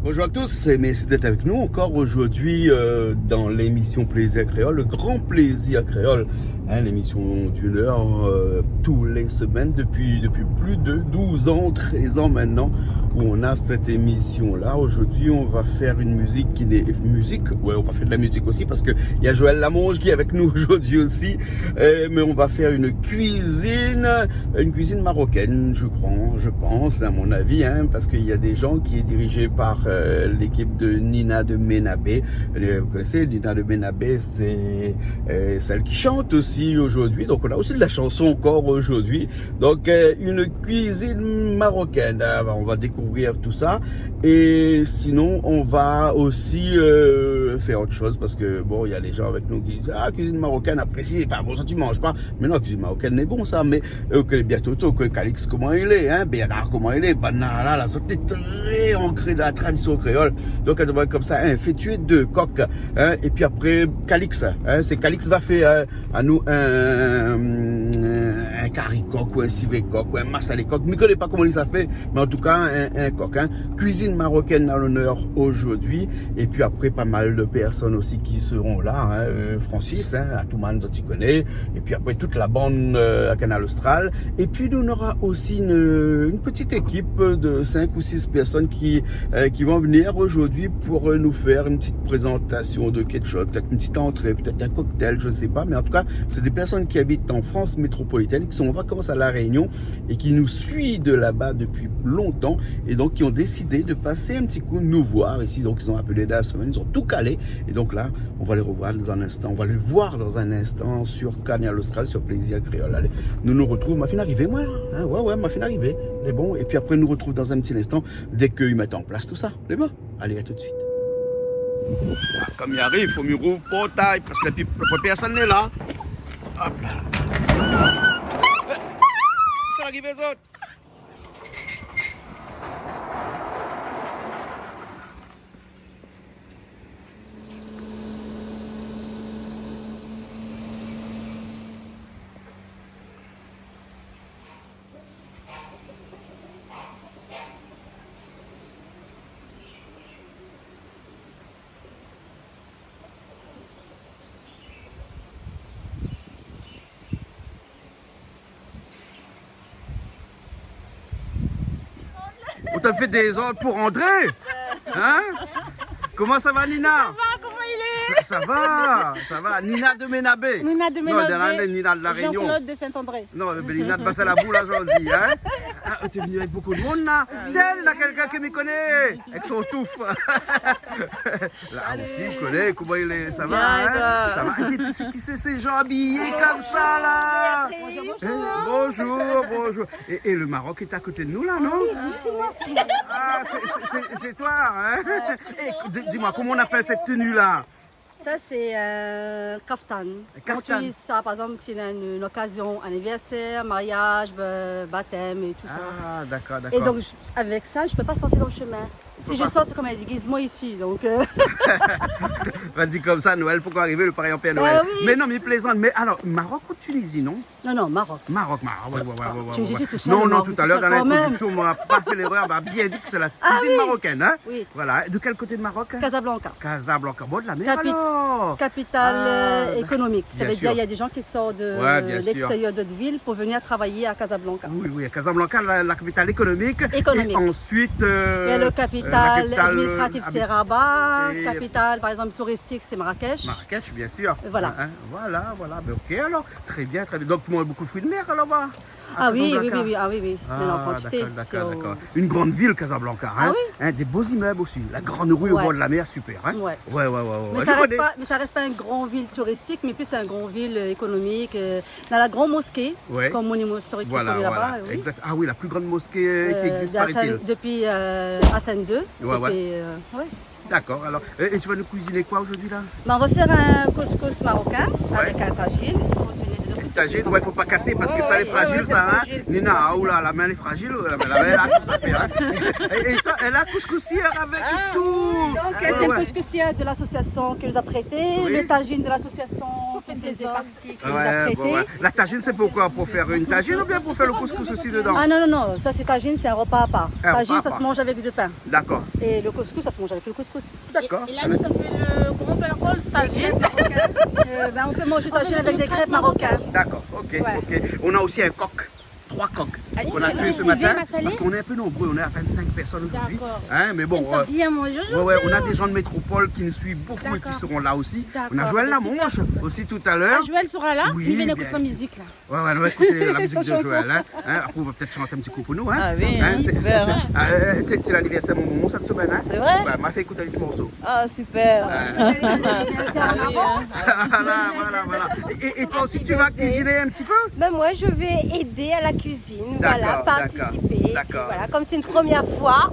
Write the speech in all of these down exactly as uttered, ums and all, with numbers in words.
Bonjour à tous et merci d'être avec nous encore aujourd'hui, euh, dans l'émission Plaisir Créole, le grand plaisir créole, hein, l'émission d'une heure, euh, tous les semaines depuis, depuis plus de douze ans, treize ans maintenant, où on a cette émission-là. Aujourd'hui, on va faire une musique qui n'est, musique, ouais, on va faire de la musique aussi parce que il y a Joël Lamonge qui est avec nous aujourd'hui aussi, euh, mais on va faire une cuisine, une cuisine marocaine, je crois, je pense, à mon avis, hein, parce qu'il y a des gens qui est dirigé par, euh, l'équipe de Nina de Ménabé. Euh, vous connaissez Nina de Ménabé, c'est, euh, celle qui chante aussi aujourd'hui. Donc on a aussi de la chanson encore aujourd'hui. Donc, euh, une cuisine marocaine. Ah, bah, on va découvrir tout ça. Et sinon, on va aussi, euh, faire autre chose parce que, bon, il y a des gens avec nous qui disent, ah, cuisine marocaine, après, si, pas bon, ça, tu manges pas. Mé non, kuizine marokèn lé bon sa, mé, euh, ou koné bien Toto, ou koné Calix koman i lé, hein, Bernard koman i lé, banna la, la, zot lé trè ankré dan la tradisyon kréol. Donk, èl i anvoy konmsa, hein, fé tué dé kok, hein, épi apré, Calix, hein, sé Calix va fé, euh, anou in, in kari kok ou in sivé kok ou in masalé kok. Mi koné pa koman li sa fé, mé an tou ka, in, in kok, hein. Cuisine marocaine à l'honneur aujourd'hui. Et puis après, pas mal de personnes aussi qui seront là, hein, euh, Francis, hein, Atoumane, zot i koné. Et puis après, toute la bande, euh, à Kanal Austral. Et puis, nous, on aura aussi une, une petite équipe de cinq ou six personnes qui, euh, qui vont venir aujourd'hui pour, euh, nous faire une petite présentation de quelque chose, peut-être une petite entrée, peut-être un cocktail, je sais pas. Mais en tout cas, c'est des personnes qui habitent en France métropolitaine, qui sont en vacances à La Réunion et qui nous suit de là-bas depuis longtemps et donc qui ont décidé de passer un petit coup nous voir ici. Donc ils ont appelé dans la semaine, ils ont tout calé. Et donc là, on va les revoir dans un instant. On va les voir dans un instant sur Kanal Austral, sur Plaisir Créole. Allez, nou nou retrouv. Ma fine arivé, moin. Hein, ouais, ouais, ma fine arivé. Lé bon. Et puis après, nou retrouv dans un petit instant dès qu'ils mettent en place tout ça. Lé bon. Allez, à tout de suite. Ah, kom i ariv, fo mi rouv portay, parske pi, pi pèrsone lé la. Hop la. Sa ariv, zot. Ou la fé dézord pou André ? Hein ? Koman sa va, Nina ? Sa va, koman i lé ? Sa, sa va, sa va. Nina de Ménabé. Nina de Ménabé. Non, Nina de La Réunion. Jean-Claude de Saint-André. Non, mé Nina de Bassin Labou la, zordi, hein ? Ah, ou té vni avèk bonpé d'moun la. Ah oui. Tiens, néna kèlkin ke mi koné, avèk son touf. La osi, ou koné koman i lé, sa va, hein ? Bien, et toi ? Sa va. Épi, sé kisa sé, sé jan abiyé konmsa la ? Béatrice. Hein ? Bonjour, bonjour. Et, et le Maroc est à côté de nous là, non ? Ah oui, c'est chez moi, c'est moi. Ah, c'est, c'est, c'est, c'est toi, hein ? Ouais. Et di, dis-moi, comment on appelle cette tenue-là ? Ça, c'est un kaftan. Un kaftan. On utilise ça, par exemple, s'il y a une, une occasion, anniversaire, mariage, ba-, baptême et tout ça. Ah, d'accord, d'accord. Et donc, je, avec ça, je peux pas sortir dans le chemin. Si je sors, c'est comme un déguisement ici, donc, euh. Ou la di konmsa, Noël pokor arivé, lé parèy an Père Noël. Bah oui. Mé non, mé mi plézant. Mé alor, Maroc ou Tunisie, non ? Non, non, Maroc. Maroc, Maroc, ouais, ouais, ouais. Tunisie tout seul, non, non, tout à l'heure, dans l'introduction, on m'a pas fait l'erreur, on m'a bien dit que c'est la cuisine marocaine, hein ? Ah oui. Oui. Voilà. De quel côté de Maroc ? Casablanca. Casablanca, bord de la mer alors. Capi-, capitale, euh, économique. Ah, d'accord. Bien sûr. Ça veut dire, il y a des gens qui sortent de l'extérieur de notre ville pour venir travailler à Casablanca. Ouais, bien sûr. Oui, oui, Casablanca, la, la capitale économique. Économique. Et ensuite, euh, la capitale, euh, la capitale administrative, euh, c'est Rabat. Et capitale, par exemple, touristique, c'est Marrakech. Marrakech, bien sûr. Et voilà. Hein, hein. Voilà, voilà. Ben, ok, alors. Très bien, très bien. Donc, tu manges beaucoup de fruits de mer, alors, va, à Casablanca ? Ah oui, oui, oui, oui. Ah oui, oui. Il y en a en quantité. Ah, d'accord, d'accord, d'accord. Une grande ville, Casablanca, hein ? Ah oui. Hein, des beaux immeubles aussi. La grande rue au bord de la mer, super, hein ? Ouais. Ouais, ouais, ouais, ouais. Mais ça reste pas, mais ça reste pas une grande ville touristique, mais plus une grande ville, euh, économique, euh, dans la grande mosquée, comme monument historique qui est là-bas, oui. Voilà, voilà, exact. Ah oui, la plus grande mosquée, euh, qui existe, paraît-il. Euh, de Hassan, depuis, euh, Hassan deux. Ouais, ouais. Depuis, euh, ouais. D'accord, alors, et, et tu vas nous cuisiner quoi aujourd'hui, là ? Ben, on va faire un couscous marocain avec un tagine. Ouais. Il faut tenir des... Un tagine, ouais, faut pas casser parce que ça, c'est fragile, ça, hein. Ouais, ouais, c'est fragile. Nina, ah, oula, la main, elle est fragile, la main, la main, là, tout à fait, hein. Et, et toi, elle a couscoussière avec tout. Ah oui, donc, c'est une couscoussière de l'association qui nous a prêté, le tagine de l'association. Oui. Fais partie, que vous apprêtez. Ouais, ouais, ouais. La tajine, c'est pourquoi ? Pour faire une tajine ou bien pour faire le couscous aussi dedans ? Ah non, non, non, ça c'est tajine, c'est un repas à part. Un repas à part. Tajine, ça se mange avec du pain. D'accord. Et le couscous, ça se mange avec le couscous. D'accord. Et, et là, nous, ça fait le, comment on appelle encore, le tajine ? Euh, ben, on peut manger tajine avec des crêpes marocaines. D'accord, ok, ok. On a aussi un coq. Trois coqs qu'on a tués ce matin, parce qu'on est un peu nombreux, on est à vingt-cinq personnes aujourd'hui. D'accord. Hein, mais bon, euh, ouais, ouais, on a des gens de métropole qui nous suivent beaucoup et qui seront là aussi. D'accord. On a Joël Lamonge aussi tout à l'heure. Ah, Joël sera là ? Oui, bien sûr. Il vient d'écouter sa musique, là. Ouais, ouais, on va écouter la musique de Joël, hein. Hein, après, on va peut-être chanter un petit coup pour nous, hein. Ah oui, hein, c'est, c'est, c'est, euh, c'est l'anniversaire de mon momon cette semaine, hein. C'est vrai ? Bah, m'a fait écouter le morceau. Ah, super. Ouais. Voilà, voilà, voilà. Et, et, et toi aussi, tu vas cuisiner un petit peu ? Ben, moi, je vais aider à la cuisine, voilà, participer. D'accord, d'accord. Voilà, comme c'est une première fois,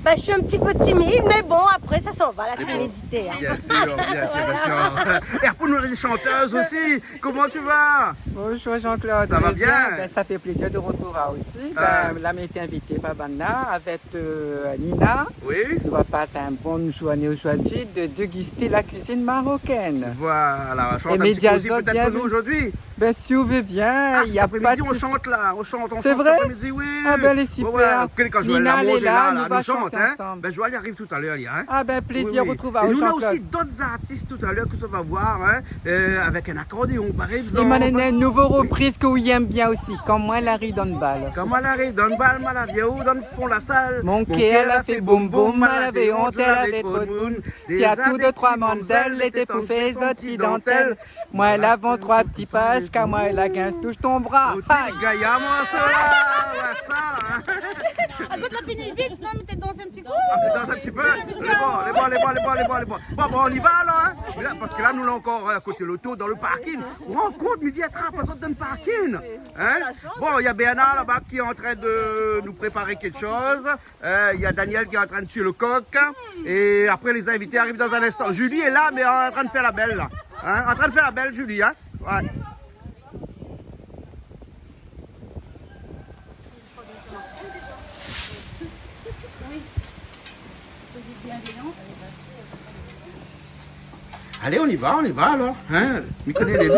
ben, je suis un petit peu timide, mais bon, après, ça s'en va, la timidité, hein. Bien sûr, bien sûr, bien sûr. Et après, nous, on a des chanteuses aussi. Comment tu vas ? Bonjour Jean-Claude. Ça va bien ? Ben, ça fait plaisir de retrouver aussi. Ben, la, mi té invité par banna avec, euh, Nina. Oui. Nou va pass une bonne journée aujourd'hui de déguster la cuisine marocaine. Voilà, chante un petit peu aussi peut-être pour nous aujourd'hui. Ben, si vous voulez bien, il y a pas de souci. Ah, cet après-midi, on chante là, on chante, on chante cet après-midi, oui. C'est vrai ? Ah ben, allez, super. Ouais, ouais, kan Joël Lamonge lé la, nou va chanté ansanm. Ben, Joël i ariv tout à l'heure, hein. Ah ben, plaisir retrouver Jean-Claude. Oui, oui. Et nous, on a aussi d'autres artistes tout à l'heure que ça va voir, hein, euh, avec un accordéon, par exemple. É moin néna in nouvo repriz ke ou i èm bien osi. Kan moin la ariv dan bal. Kan moin la ariv dan bal, moin la vi aou dan fon la sal. Mon kèr la fé boum boum, moin lavé ont, lavé tro d'moun. Déza dé troi mamzèl lété pou fé zot ti dantèl. Moin la vann troi ti paz, kan moin la gingn toush ton bra. Oté lé gayar morso la, ouais, sa, hein. Ah, zot la fini vit, sinon mi té dans in ti kou. Ah, mi dans in ti pé. Lé bon, lé bon, lé bon, lé bon, lé bon, lé bon. Bon, bon, on y va alors, hein. Là, parce que là, nous, là encore, euh, côté loto, dans le parking. Ou rann kont, mi vi atrap azot dan le parking. Hein ? Bon, il y a Bernard là-bas qui est en train de nous préparer quelque chose. Euh, il y a Daniel qui est en train de tuer le coq. Et après, les invités arrivent dans un instant. Julie est là, mais en train de faire la belle, là. Hein ? En train de faire la belle, Julie, hein ? Ouais. Allez, on y va, on y va alors, hein ? Mi koné lé lou.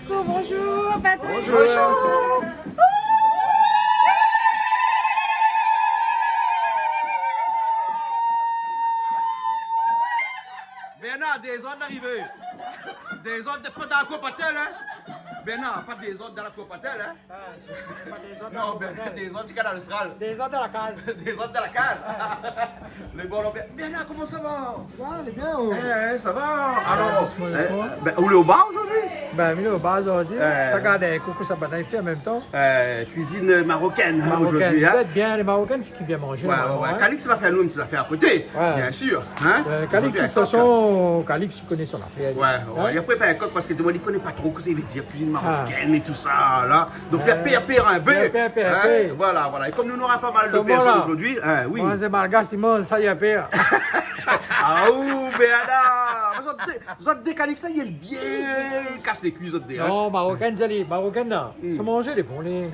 Coucou, bonjour, Patrick. Bonjour. Bonjour. Bernard, dézord arivé. Dézord pa dan la kour patèl, hein ? Bernard, pa dézord dan la kour patèl, hein ? Ah, pa dézord dan la kour patèl. Non, ben, dézord, ti Kanal Austral. Dézord dan la kaz. Dézord dan la kaz. Lé bon, Bernard, koman sa va ? Sa va, lé bien, oh. Eh, eh, sa va. Alor, doucement, doucement. Ben, ou lé o bar zordi ? Ben, mi lé o bar zordi. Eh. Sa gard in kou kosa banna i fé an mèm tan. Euh, cuisine marocaine, hein, aujourd'hui, hein. Marocaine. Zot i èm bien lé Marocaines, ki bien manzé, normalman, hein. Ouais, ouais, ouais. Calix va fé anou in ti zafèr a koté, bien sûr, hein. Euh, Calix, de tout fason, Calix i koné son afèr, li. Ouais, ouais. Li la prépar in kok parske li koné pa tro kosa i vé dir cuisine marocaine é tout sa la. Donk li la pèr, pèr in pé. Li la pèr, pèr in pé. Voilà, voilà. É kom nou nora pa mal de pèrsone zordi, hein, oui. Manzé malgash, i manz sa, li la pèr. Ah, ou, Bernard. Zot dé, zot dé Calix la, i èm bien kas lé kui, zot dé, hein. Non, Marocaine, zot lé Marocaine la. Son manzé lé bon, lé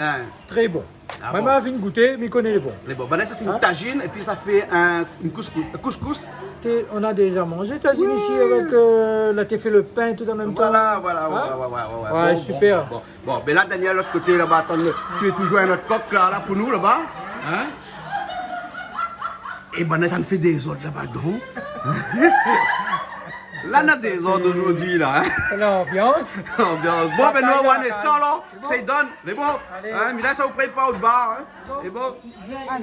tré bon. Ah bon ? Moin, ma fine gouté, mi koné lé bon. Lé bon. Ben la, sa fé in tajine épi sa fé in, in couscous, in couscous. Té, nou la déza manzé tajine isi avèk, euh, la té fé le pin tout an mèm tan. Voilà, voilà, ouais, ouais, ouais. Bon, super. Bon, bon, bon. Bon, ben la, Daniel, lot koté laba, atann, ou lé touzour in ot kok la, la, pou nou, laba. Hein ? É ben, nou la fé dézord laba, donk. La, nou na dézord zordi, la, hein. Lanbians. Lanbians. Bon, ben, nou, in instan, la. Sé donn, lé bon. Alé. Hein, mi lès aou prépar out bar, hein. Lé bon. Voilà.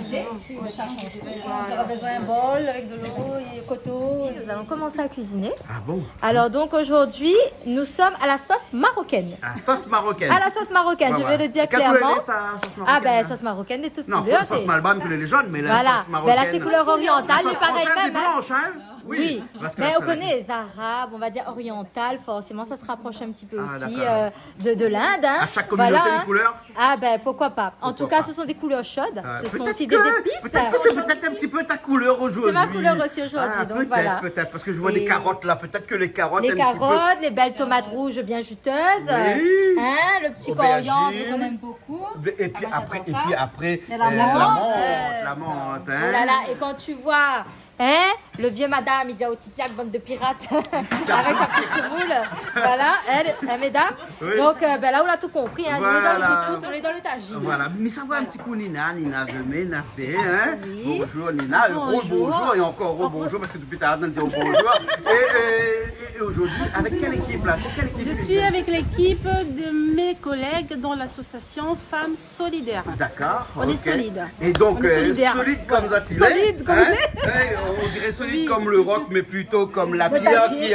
Nous allons commencer à cuisiner. Ah bon ? Alors donc aujourd'hui, nous sommes à la sauce marocaine. À la sauce marocaine. À la sauce marocaine, je vais le dire clairement. Kèl koulèr lé sa, la sauce marocaine, la ? Ah ben, sauce marocaine de toutes couleurs. Non, sauce malbar, mi koné lé zonn, mé la sauce marocaine. Voilà. Ben là, c'est couleur orientale, mais pareil même, hein. La sauce française lé blansh, hein. Oui, mé ou koné, lé Arab, on va dire oriental, forcément, ça se rapproche un petit peu aussi, euh, de, de l'Inde, hein. Ah, d'accord. À chaque communauté, une couleur. Voilà, hein. Ah ben, pourquoi pas. Pourquoi pas. En tout cas, ce sont des couleurs chaudes. Ce sont aussi des épices. Euh, peut-être que, peut-être que c'est peut-être un petit peu ta couleur aujourd'hui. C'est ma couleur aussi aujourd'hui, donc voilà. Ah, peut-être, peut-être, parce que je vois des carottes là, peut-être que les carottes, un petit peu. Et les carottes, les belles tomates rouges bien juteuses, euh, hein, le petit coriandre qu'on aime beaucoup. Oui. Aubergine. Et puis après, et puis après, euh, la menthe, la menthe, hein. Oh là là, et quand tu vois Hein ? Le vieux madame, li di aou ti piak, bande de pirates. Avec sa petite semoule. Voilà, elle, elle, mesdames. Oui. Donc, euh, ben là, on a tout compris, hein. Voilà. On est dans le couscous, on est dans le tagine. Voilà. Mé sa va in ti kou, Nina, Nina Zemé, Nina Zemé, hein. Oui. Bonjour, Nina. Bonjour. Rebonjour et encore rebonjour, parce que depuis tout à l'heure, on dit bonjour. Et, euh, et, et aujourd'hui, avec quelle équipe, là ? C'est quelle équipe ? Je suis avec l'équipe de mes collègues dans l'association Femmes Solidaires. D'accord, ok. On est solides. Et donc, euh, solide comme ça, tu l'es, hein ? Solide comme on est. Ouais, on dirait solide comme le roc, mais plutôt comme la pierre qui, qui,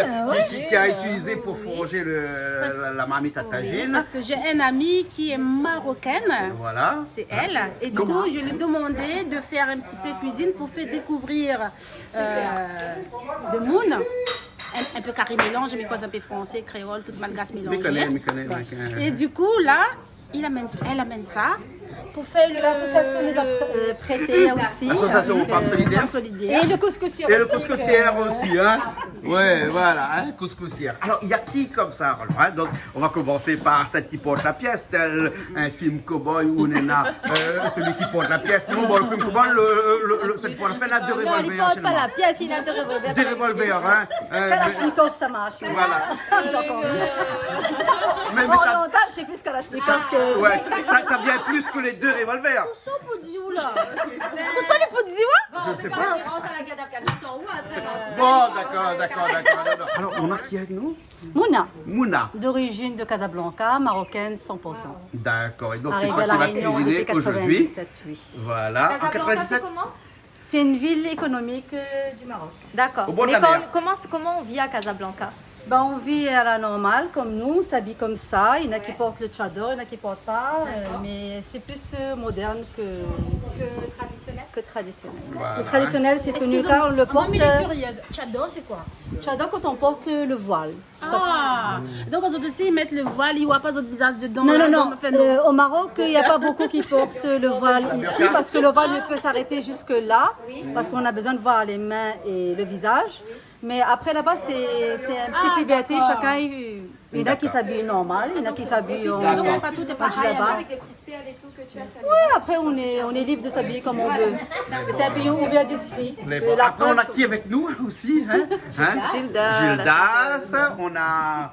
qui, qui a utilisé pour forger le, la, la marmite à tagine. Parce que j'ai un ami qui est marocaine. Voilà. C'est elle. Et du coup, je lui ai demandé de faire un petit peu cuisine pour faire découvrir, euh, de moun. Un, un peu carré mélange, mi koz in pé fransé, kréol, tout malgash mélanzé. Mi koné, mi koné, mi koné. Et du coup, là, il amène, elle amène ça pour faire le, l'association nous a pr-, euh, prêté aussi, l'association Femmes Solidaires. Femmes Solidaires. Et le couscoussière aussi, hein. Ouais, voilà, hein, couscoussière. Alors, il y a qui comme ça, alors, hein ? Donc, on va commencer par celle qui porte la pièce, tel un film cow-boy ou néna, euh, celui qui porte la pièce. Non, bon, le film cow-boy, le, le, le, cette fois, la fèt, la dé revolver. Non, li port pa la pièse, li na dé revolver. Dé revolver, hein. Euh, Kalachnikov, sa i marsh. Voilà. Mé, mé oriental, sé plis Kalachnikov ke... Ouais, t'as, t'as bien plus que les deux revolvers. Ousa pou di ou la ? Ousa li pou di ou ? Je sais pas. Bon, d'accord, d'accord, d'accord, d'accord. Alors, on a qui avec nous ? Mouna. Mouna. D'origine de Casablanca, marocaine cent pour cent. D'accord. Et donc, c'est toi qui vas cuisiner aujourd'hui. Arrivée à La Réunion depuis quatre-vingt-dix-sept, oui. Voilà. En quatre-vingt-dix-sept ? Casablanca, c'est comment ? C'est une ville économique, euh, du Maroc. D'accord. Au bord de la mer. Mais quand, comment, comment on vit à Casablanca ? Ben, on vit à la normale, comme nous, on s'habille comme ça. Il y en a qui portent le tchador, il y en a qui portent pas, euh, mais c'est plus, euh, moderne que traditionnel. Voilà. Le traditionnel, c'est tenu car on le porte, euh... Excusez-moi, maman, elle est curieuse. Tchador, c'est quoi ? Tchador, quand on porte, euh, le voile. Ah, donc, les autres aussi, ils mettent le voile, ils voient pas votre visage dedans. Non, non, non. Euh, au Maroc, il y a pas beaucoup qui portent le voile ici, parce que le voile ne peut s'arrêter jusque là, parce qu'on a besoin de voir les mains et le visage. Mais après, là-bas, c'est, c'est une petite liberté, chacun, il y en a qui s'habillent normal, il y en a qui s'habillent en djellaba. D'accord. Et puis, sinon, c'est pas tout, c'est pas pareil, hein, avec les petites perles et tout que tu as sur les... Ouais, après, on est, on est libre de s'habiller comme on veut. C'est un pays ouvert d'esprit. Mais bon, après, on a qui avec nous aussi, hein ? Hein ? Gildas. Gildas, on a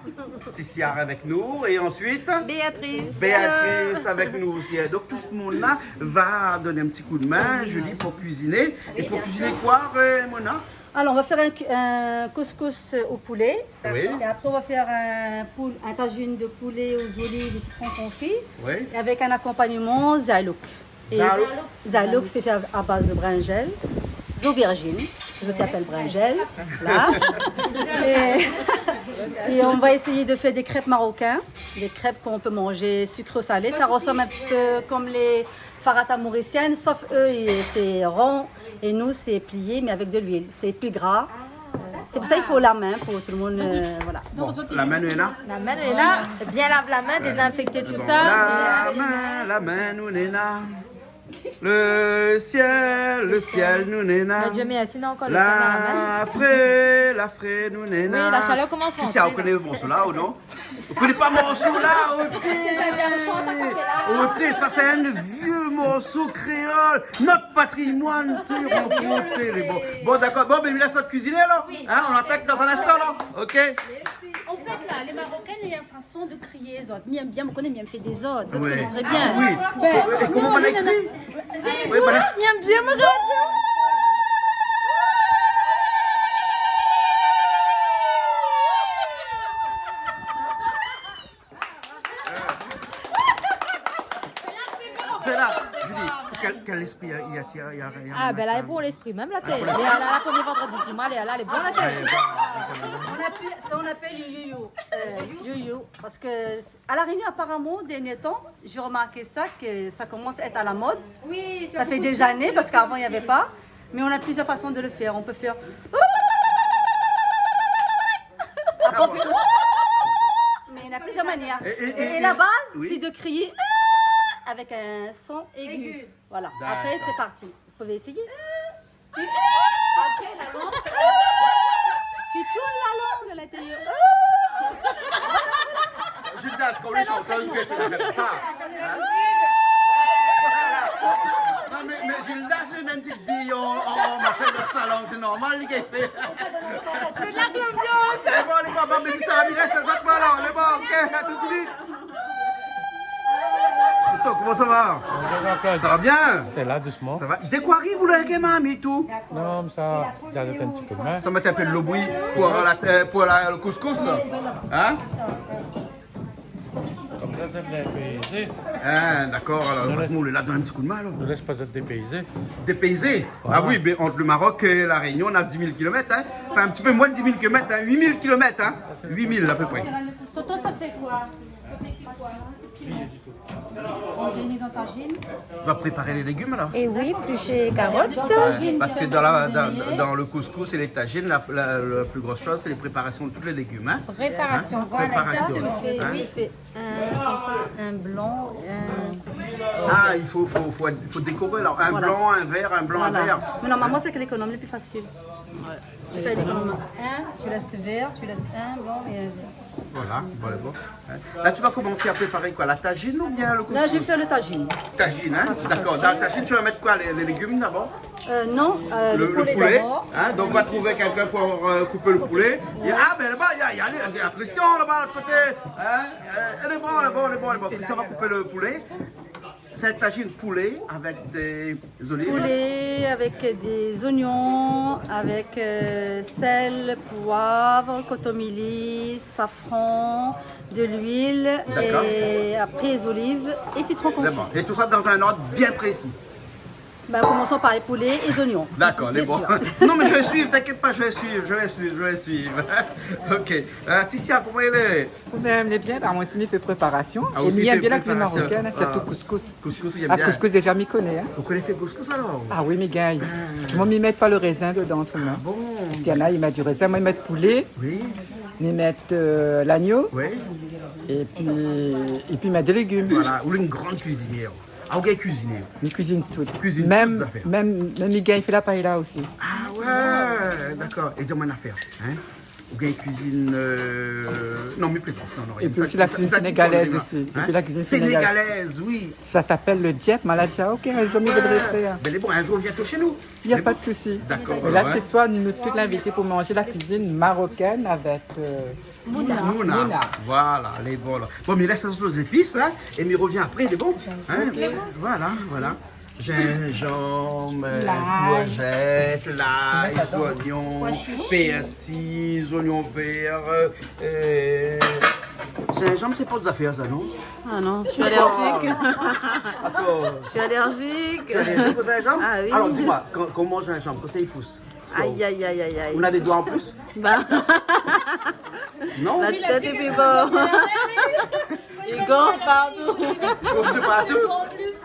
Tissiar avec nous, et ensuite Béatrice. Béatrice avec nous aussi. Donc, tout ce monde-là va donner un petit coup de main, Julie, pour cuisiner. Et pour cuisiner quoi, euh, Mona ? Alors, on va faire un cu-, un couscous au poulet. Oui. Et après, on va faire un poul-, un tagine de poulet aux olives et citron confit. Oui. Et avec un accompagnement, zalouk. Et zalouk. Zalouk, c'est fait à, à base de brinjelle, d'aubergine, les autres appellent brinjelle, là. Et, et on va essayer de faire des crêpes marocaines, des crêpes qu'on peut manger sucre-salé. Ça ressemble un petit peu comme les farata mauriciennes, sauf eux, i-, c'est rond et nous, c'est plié, mais avec de l'huile. C'est plus gras. C'est pour ça il faut la main pour tout le monde, euh, voilà. Bon, la min nou lé la. La min nou lé la. Bien lav la min, dézinfèk tout sa. La min, la min nou lé la. Le ciel, le ciel nou lé la. Dieu merci, nou na ankor le ciel dan la min. La fré, la fré nou lé la. Oui, la chaleur commence à rentrer, là. Qui ça, vous connaissez le morceau là ou non ? Ou koné pa morso la, oté. Oté, sa sé in vié morso kréol, nout patrimoine, té, rankontré lé bon. Bon, dakor. Bon, bin, mi lès azot kuiziné, alor. Oui. Hein, on attaque dans un instant, là. Ok. An fèt, la, lé Marokin, néna in fason de krié zot. Mi èm bien, mi koné, mi èm fé dézord. Zot i koné trè bien. Ah oui. Bin, é koman ou la ékri ? Oui, voilà. Mi èm bien, mi rogard. Sé la, Julie, kèl, kèl lespri i atir, i a, i a... Ah, bin la, lé bon lespri, mèm la, té. Ah, bon lespri. Lé la, la, promié vandredi di moi, lé la, lé bon la, té. Ouais, bon, bon, bon, bon. On appelle, ça, on appelle le you-you. Euh, you-you, parce que à La Réunion, apparemment, dernier temps, j'ai remarqué ça, que ça commence à être à la mode. Oui, tu as beaucoup de gens qui le font ici. Ça fait des années, parce qu'avant, il y avait pas. Mais on a plusieurs façons de le faire. On peut faire... Après, on fait... Mais il y en a plusieurs manières. Et, et, et, et la base, c'est de crier avec un son aigu. Aigu. Voilà. D'accord. Après, c'est parti. Vous pouvez essayer. Tu, après la langue, tu tournes la langue à l'intérieur. Judas, quand les chanteuses viennent, c'est comme ça. Hein ? Mé, mé Gildas, li, mèm ti biy an, an, an, machin de salon, sé normal, li, k'i fé. Sé de la konfians. Lé bon, lé bon, bon, mé sa va, mi lès sa, sa va, alor, lé bon, OK, a tout de suite. Toto, koman sa va ? Bonjour Jean-Claude. Sa va bien ? Lé la, dousman. Sa va ? Dé koi ariv, ou la gingn marmit, ou ? Non, mé sa, sa i done in ti kou d'min. Sa mèt in pé dolo bouyi pou la, euh, pou la, le couscous. Hein ? Konmsa, sa i done in pé. Ah, dakor, alor, nou lès, nou lé la, done in ti kou d'min, alor. Nou lès pa zot dépéizé. Dépéizé ? Voilà. Ah oui, mé ant le Maroc é La Réunion, on a dix mille kilomètres, hein. Enfin, un petit peu moins de dix mille kilomètres, hein. Huit mille kilomètres, hein. Huit mille à peu près. Toto, sa i fé koi ? Sa i fé koi ? Ou va préparer les légumes, alors ? É oui, éplush karot. Ouais, parce que dans la, dans, dans le couscous et les tagines, la, la, la plus grosse chose, c'est les préparations de tous les légumes, hein ? Préparation, voilà, ça, tu fais, hein ? Oui, fais un, comme ça, un blanc, un... Ah, il faut, faut, faut, faut décorer, alors. Un blanc, un vert, un blanc, un vert. Voilà. Mais normalement, c'est que l'économie est plus facile. Ouais. Tu fais l'économie. Un, tu laisses vert, tu laisses un blanc et un vert. Voilà, bon, bon. Hein. Là, tu vas commencer à préparer quoi ? La tagine ou bien le couscous ? Là, je vais faire le tagine. Tagine, hein ? D'accord. Dans la tagine, tu vas mettre quoi ? Les, les légumes d'abord ? Euh, non, euh, le poulet d'abord. Hein ? Donc, on va trouver quelqu'un pour, euh, couper le poulet. Et, ah, ben là-bas, il y a, il y a, il y a Christian là-bas, à côté. Hein ? Euh, elle est bon, elle est bon, elle est bon, elle est bon. Christian va couper le poulet. C'est un tagine poulet avec des olives. Poulet avec des oignons, avec, euh, sel, poivre, kotomili, safran, de l'huile, d'accord, et après les olives et citron confit. D'accord. Et tout ça dans un ordre bien précis. Ben, commençons par les poulets et les oignons. D'accord, c'est bon. Non, mais je vais suivre, t'inquiète pas, je vais suivre, je vais suivre, je vais suivre. OK. Euh, Ticia, koman i lé ? Bin, lé bien, bin, moin osi mi fé préparasion. Ah, é mi yèm bien la kuizine marokaine, sirtou kouskous. Kouskous, ou yèm bien ? Ah, kouskous déza mi koné, in. Ou koné fé kouskous alor ? Ah oui, mi gingn. Ah. Moin mi mèt pa le rézin dedan solman. Ah bon ? Parske néna i mèt du rézin, moin mi mèt poulé, mi mèt, euh, lagno, épi, épi mi mèt dé légim. Voilà, ou lé in gran kuizinièr. Ah, ou gingn kuiziné ? Mi kuizine tout. Kuizine tout zafèr. Mèm, mèm mi gingn fé la paella osi. Ah ouais, dakor. É di amoin in nafèr, in ? Ou gingn kuizine, euh, non, mi plézant. Non, non, rien. Épi osi la kuizine sénégalèz osi. Épi la kuizine sénégalèz, oui. Sa i apèl le djèp, maladi, ah, OK, in zour mi voudré fèr. Bin, lé bon, in zour, vien shé nou. Na pa de sousi. Dakor. É la, se soir, nou, nou tout lé invité pou manzé la kuizine marokaine avèk, euh, Mouna. Mouna. Voilà, lé bon la. Bon, mi lès azot lé zépis, in, é mi rovien apré, lé bon, in. OK. Voilà, voilà. Zinzanm, euh, kourjèt, lay, zoignon, pèrsi, zoignon vèr, euh, zinzanm, sé pa out zafèr sa, non ? Ah non, je suis allergique. Atann. Je suis allergique. Tu es allergique au gingembre ? Ah oui. Alors, dis-moi, quand, comment gingembre, quand ça y pousse ? Aïe, aïe, aïe, aïe, aïe. On a des doigts en plus ? Bah. Non ? La tèt épi bor. I gonf partou. Gonf de partou ?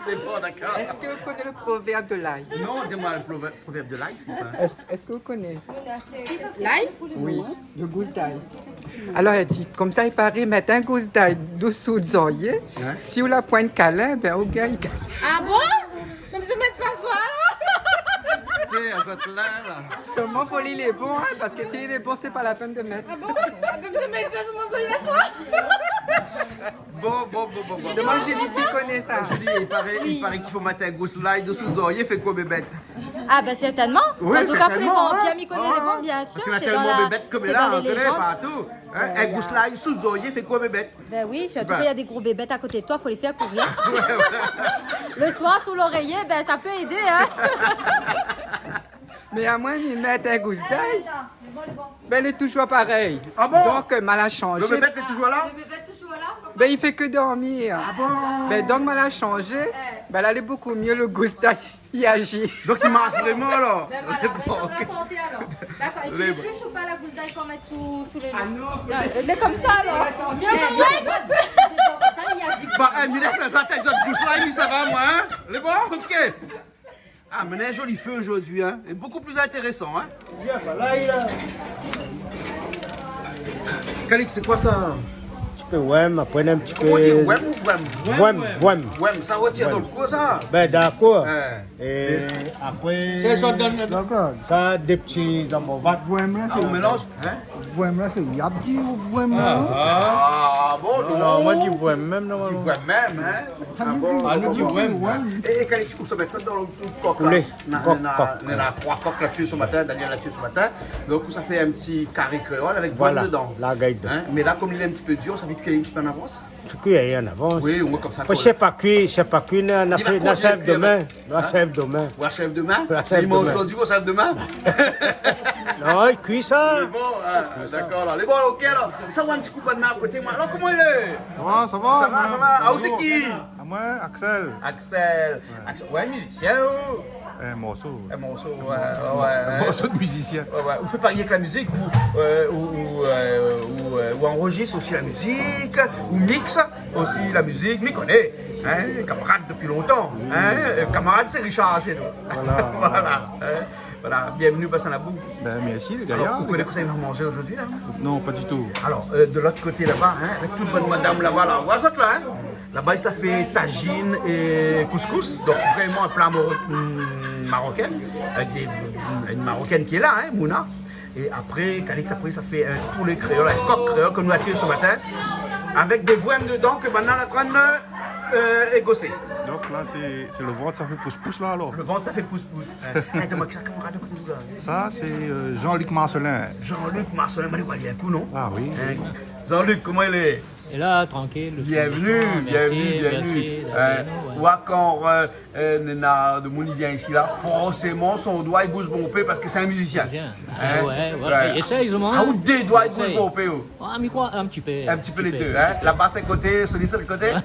Lé bon, dakor. Èske ou koné le provèrb de lay ? Non, dis-moi le provè-, provèrb de lay, c'est quoi ? Èske, èske ou koné ? Lay ? Oui, le gous d'ay. Alor, èl di, konmsa, i paré, mèt in gous d'ay dosou zoriyé, si ou la poin kalin, bin, ou gingn. Ah bon ? Mé mi mèt sa aswar la. Té, azot la, la. Solman fo li lé bon, in, parske si li lé bon, sé pa la pèn de mèt. Ah bon ? Mé mi mèt sa sou mon sèl aswar. Bon, bon, bon, bon, bon. Julie, Julie i koné sa. Julie, i paré, i paré k'i fo mèt in gous lay dosou zoriyé, fé koué bébèt. Ah, bin, sèrtènman. Oui, sèrtènman, in. An tou ka, pou lé vanpir, mi koné lé bon, bien sir. Parske néna tèlman bébèt konm la, ou koné, partou. In, in gous lay sou zoriyé, fé koué bébèt. Bin oui, sirtou kan néna dé gro bébèt a koté de toi, fo lé fé kour. Ouais, voilà. Le soir, sou loréyé, bin, sa i pé édé, in. Mé amoin, mi mèt in gous d'ay. Bin, lé touzour parèy. Ah bon ? Donk, euh, ma la shanzé. Le bébèt lé touzour la ? Bin, i fé ke dormir. Ah bon ? Bin, donk, ma la shanzé. Bin, la lé bokou myé, le gous d'ay i aji. Donk, i marsh vréman, alor. Bin voilà, bin, nou va tanté, alor. Dakor, é ou éplush ou pa la gous d'ay kan ou mèt sou, sou le... Ah non, lé konmsa, alor. Sé bon, sa i aji. Bah, eh, mi lès sa, sa tèt, zot gous la, mi sava, moin, in. Lé bon, OK. Ah, mé néna in zoli fé zordi, in. Et beaucoup plus intéressant, in. Calix, c'est quoi ça ? Wèm, apré, in ti pé... Koman i di, wèm ou vwèm ? Vwèm, vwèm. Wèm, sa i tir dan lo kou, sa ? Bin, dakor. Wé. É apré, sa, sa i donn, dakor, sa, dé ti zanbor vat. Vwèm la, sé... Ah, on mélange, hein ? Vwèm la, sé yap di ou vwèm la ? Ah bon, non. Non, non, moin mi di vwèm mèm, non. Di vwèm mèm, hein ? Ah bon ? Ah, nou di vwèm. É, é kan ou sa mèt sa dan lo kok la ? Poulé. Kok, kok, kok. Néna troi kok la dsi se matin, Daniel la dsi se matin. Donk, sa i fé in ti kari kréol avèk vwèm dedan. Voilà, la gayt dedan. Hein ? Mé la, kom li lé in ti pé dir, sa i fé kui in ti pé an avans. Fé kui an avans. Oui, omoin konmsa. Apré, sé pa kui, sé pa kui, na, na sèrv domin. Na sèrv domin. Ou sèrv domin ? Ou sèrv domin ? Mé i manz zordi, ou sèrv domin ? Non, i kui sa. Lé bon, ah, dakor, alor. Lé bon, OK, alor. Sa, ou in ti kou bann la koté moin. Alor, koman i lé ? Sa va, sa va. Sa va, sa va. Ah, ou sé ki ? Ah, moin, Axel. Axel. Wé. Axel, wé, mizisien, ou ? In morso. In morso, wé, wé, wé. In morso de mizisien. Wé, wé. Ou fé pa rienk la mizik, ou, euh, ou, ou, euh, ou, euh, ou anrozis osi la mizik, ou mix osi la mizik, mi koné, hein, kamarad dopi lontan, hein, euh, kamarad sé Richard shé nou. Voilà, voilà, hein. Voilà, bienvenu, pass in la bou. Bin, mèrsi, lé gayar. Alor, ou koné kosa i sa manzé zordi la ? Non, pa ditou. Alor, euh, de lot koté laba, hein, avèk tout bann madam laba la, ou oi sa la, hein ? Laba sa i fé tajine é kouskous, donk vréman in pla maro-, mm, marokin, avèk dé, mm, in Marokèn ki lé la, hein, Mouna. É apré, Calix, apré, sa i fé in poulé kréol, in kok kréol ke nou la tié se matin, avèk dé vwèm dedan ke bann la lé antrin de, euh, égosé. Donk la, sé, sé lo vant sa i fé pous-pous la, alor ? Lo vant sa i fé pous-pous. Wé. É, di amoin, kisa kamarad koté ou la ? Sa sé, euh, Jean-Luc Marcelin. Jean-Luc Marcelin, moin la oi ali in kou, non ? Ah oui. Hein ? Jean-Luc, koman i lé ? É la, trankil, dousman, dousman. Bienvenu, bienvenu, bienvenu. Mèrsi, mèrsi d'akèy anou, wé. Oua, kan, euh, euh, néna demoun i vien isi la, forséman son doi i bouz bonpé parske sé in mizisien. Mizisien. Hein ? Ah wé, wé, wé. I éséy, zot, hein. Ah, ou dé doi i bouz bonpé, ou ? I éséy. Ah, mi kroi in ti pé. In ti pé lé dé, hein. Laba sé koté, soli sé lo koté.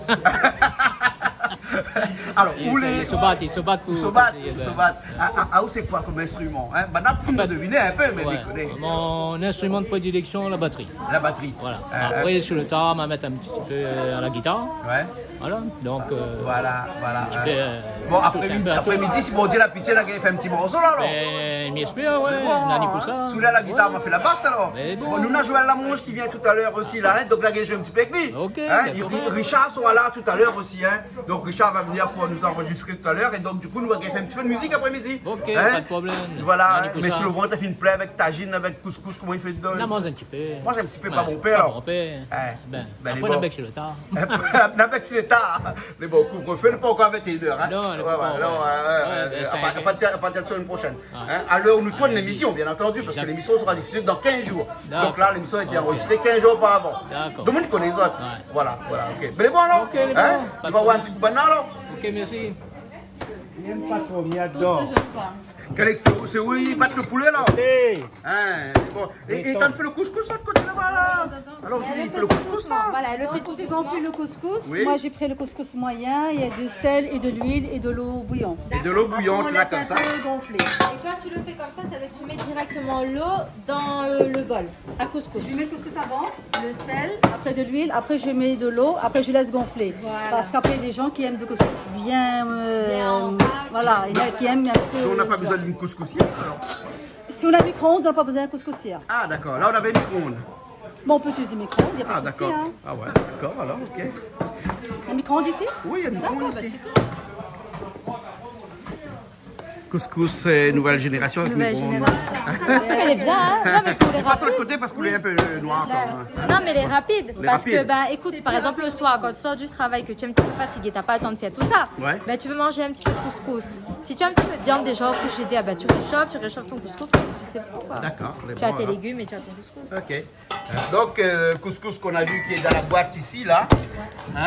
Alor, i éséy, i sa bat, i sa bat pou... I sa bat, i sa bat. Ah, ah, ah, ou sé koi kom instriman, hein ? Bann la fine deviné in pé, mé... An fèt, wé, mi koné. Mon instrument de prédilection, la batterie. La batri. Voilà. Euh, apré, euh, sur le tard, ma mèt in ti pé, euh, la gitar. Wé. Voilà. Donk, euh, voilà, voilà, in ti pé, euh, bon, apré midi, apré midi, si Bondié la pitié, la gingn fé in ti morso la, alor. Bin, mi éspèr, wé. Bon, na ni pou sa. Si ou lé a la gitar, ma fé la bas, alor. Mé bon. Bon, nou na Joël Lamonge ki vien talèr osi la, hein, donk la gingn zoué in ti pé avèk li. OK, dakor. Hein, Richard sera là tout à l'heure aussi, hein. Donc Richard va venir pour nous enregistrer tout à l'heure. Et donc du coup, nou va fé in ti pé de mizik apré midi. OK, pa de problèm. Voilà, hein, mé si lo vant la fine plin avèk tajine, avèk kouskous, koman i fé dedan ? Na manz in ti pé. Manz in ti pé, pa bonpé, alor. Wé, pa bonpé. Bin, bin, apré, lé bon. Na bèk si lo tar. Na bèk si lo tar. Mé bon, kouvre-feu, lé pa ankor vingt et une heures, hein. Non, lé pa ankor, wé, wé, wé, bin, a partir, a partir de semaine prochaine. Ah. Hein, à l'heure où nous tournons l'émission, bien entendu, parce que l'émission sera diffusée dans quinze jours. D'accord. Donc là, l'émission a été enregistrée quinze jours auparavant. D'accord. Demoun i koné zot. Wé. Voilà, voilà, OK. Mé lé bon, alor ? OK, lé bon. Hein ? Pa de problèm. Nou va oir in ti kou bann la, alor. OK, mèrsi. Li yèm pa tro, mi ador. Tout ce que j'aime pas. Calix, sé ou, sé ou i bat lo poulé la ? Hey. Hein, bon. É, é ou la fé lo kouskous lot koté laba la ? Alor, Julie, i fé lo kouskous la. Voilà, elle fait tout doucement. Quand on fait gonfler le couscous, oui, moi j'ai pris le couscous moyen, il y a du sel et de l'huile et de l'eau bouillante. É de lo bouyan, la, konmsa. Après, on laisse un peu gonfler. Et toi, tu le fais comme ça, c'est-à-dire que tu mets directement l'eau dans, euh, le bol à couscous. Je mets le couscous avant, le sel, après de l'huile, après je mets de l'eau, après je laisse gonfler. Voilà. Parce qu'après, il y a des gens qui aiment du couscous bien, euh, voilà, il y en a qui aiment un peu, tu vois. Bien en pâte. Donk, nou na pa bezoin d'in kouskousièr, alor ? Si on a micro-ondes, on n'a pas besoin de couscoussière. Ah, d'accord. Là, on avait micro-ondes. Bon, on peut utiliser micro-ondes, y a pas de souci, hein. Ah, d'accord. Ah ouais, d'accord, alors, OK. Il y a micro-ondes ici ? Oui, il y a micro-ondes ici. D'accord, bah, super. Couscous, euh, nouvelle génération avec micro-ondes. Nouvelle génération. Ça, ça fait bien, hein. Non, mais pour les rapides. Passe sur le côté parce que vous êtes un peu, euh, noir, quoi. Non, mais les rapides, parce que, bah, écoute, par exemple, le soir, quand tu sors du travail, que tu es un petit peu fatigué, t'as pas le temps de faire tout ça, ouais, ben, tu veux manger un petit peu de couscous. Si tu as un petit peu de viande déjà au frigidaire, ben, tu réchauffes, tu réchauffes ton couscous, et puis c'est bon, quoi. D'accord, les bons, alors. Tu as tes légumes et tu as ton couscous. OK. Euh, donc, euh, le couscous qu'on a vu qui est dans la boîte ici, là, hein,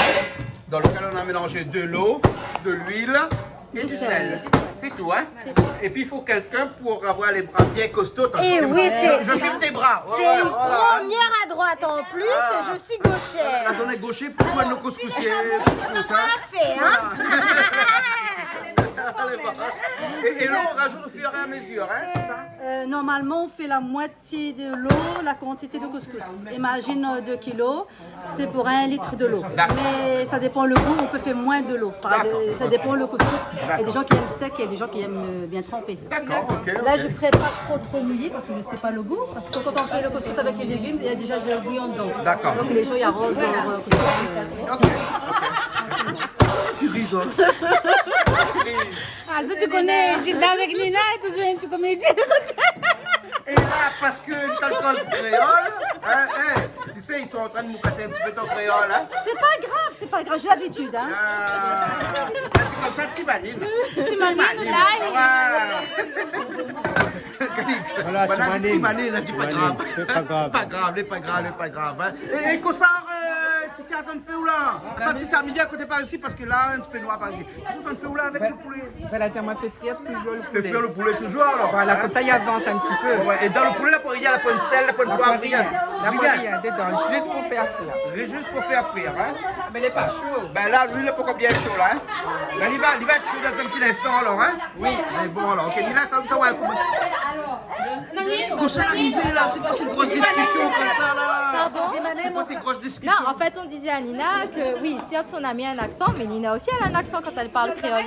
dans lequel on a mélangé de l'eau, de l'huile et du sel. Du sel. C'est tout, hein ? C'est tout. Et puis, il faut quelqu'un pour avoir les bras bien costauds. Attention, tes bras. Eh oui, c'est, je filme tes bras. Ouais, ouais, voilà, hein. C'est une première à droite en plus, et je suis gauchère. Ah, la, la zone est gaucher pour toi, le couscoussier. Alors, si, euh, on va faire, hein. Voilà. Allez, va. Et, et là, on rajoute au fur et à mesure, hein, c'est ça ? Euh, normalement, on fait la moitié de l'eau, la quantité de couscous. Imagine, euh, deux kilos, c'est pour un litre de l'eau. D'accord. Mais ça dépend le goût, on peut faire moins de l'eau. Par D'accord, des- ça ok. dépend le couscous. Il y a des D'accord. gens qui aiment sec, il y a des gens qui aiment, euh, bien trempé. D'accord, ok, Là, ok. je ferai pas trop, trop mouillé parce que je sais pas le goût. Parce que quand on fait le couscous avec les légumes, il y a déjà de la bouillie dedans. D'accord. Donc les gens, ils arrosent leur, euh, couscous, euh. Ok, ok. Tu rigoles. Tu ris. Ah, ça, tu connais, Gilda avec Nina, et toujours une petite comédie. Et là, parce que t'as le cause créole, hein, hein, tu sais, ils sont en train de moucater un petit peu ton créole, hein. C'est pas grave, c'est pas grave, j'ai l'habitude, hein. Ah, c'est comme ça, Timanine. Timanine, Timanine, là, ah ouais. Calix, voilà, voilà, Timanine. Timanine, là, dis pas grave. C'est pas grave. Pas grave, c'est pas grave, c'est pas grave, hein. Et, et kosa, euh, Tissia, t'en fais où là ? Attends, Tissia, mi vien à côté par ici parce que là, un petit peu noir par ici. Kosa ou tann fé ou la avèk lo poulé ? Bin, la di amoin fé frir toujour lo poulé. Fé frir lo poulé toujour, alor ? Voilà, konmsa i avans in ti pé. Ouais, é dan lo poulé la, poin rien, la poin sèl, la poin poiv, rien. La poin rien dedan, zis pou fé frir. Zis pou fé frir, in ? Mé lé pa sho. Bin la, luil lé pankor bien sho la, in ? Bin, li va, li va èt sho dan in ti linstan alor, in ? Oui. Mé bon, alor, OK, li la, sa, sa, ouais, koman ? Kosa la arivé la ? Sé koi sé gro diskisyon konmsa la ? Pardon ? Sé koi sé gro diskisyon ? Non, en fait, on disait à Nina que, oui, certes, son amie a un accent, mais Nina aussi, elle a un accent quand elle parle créole.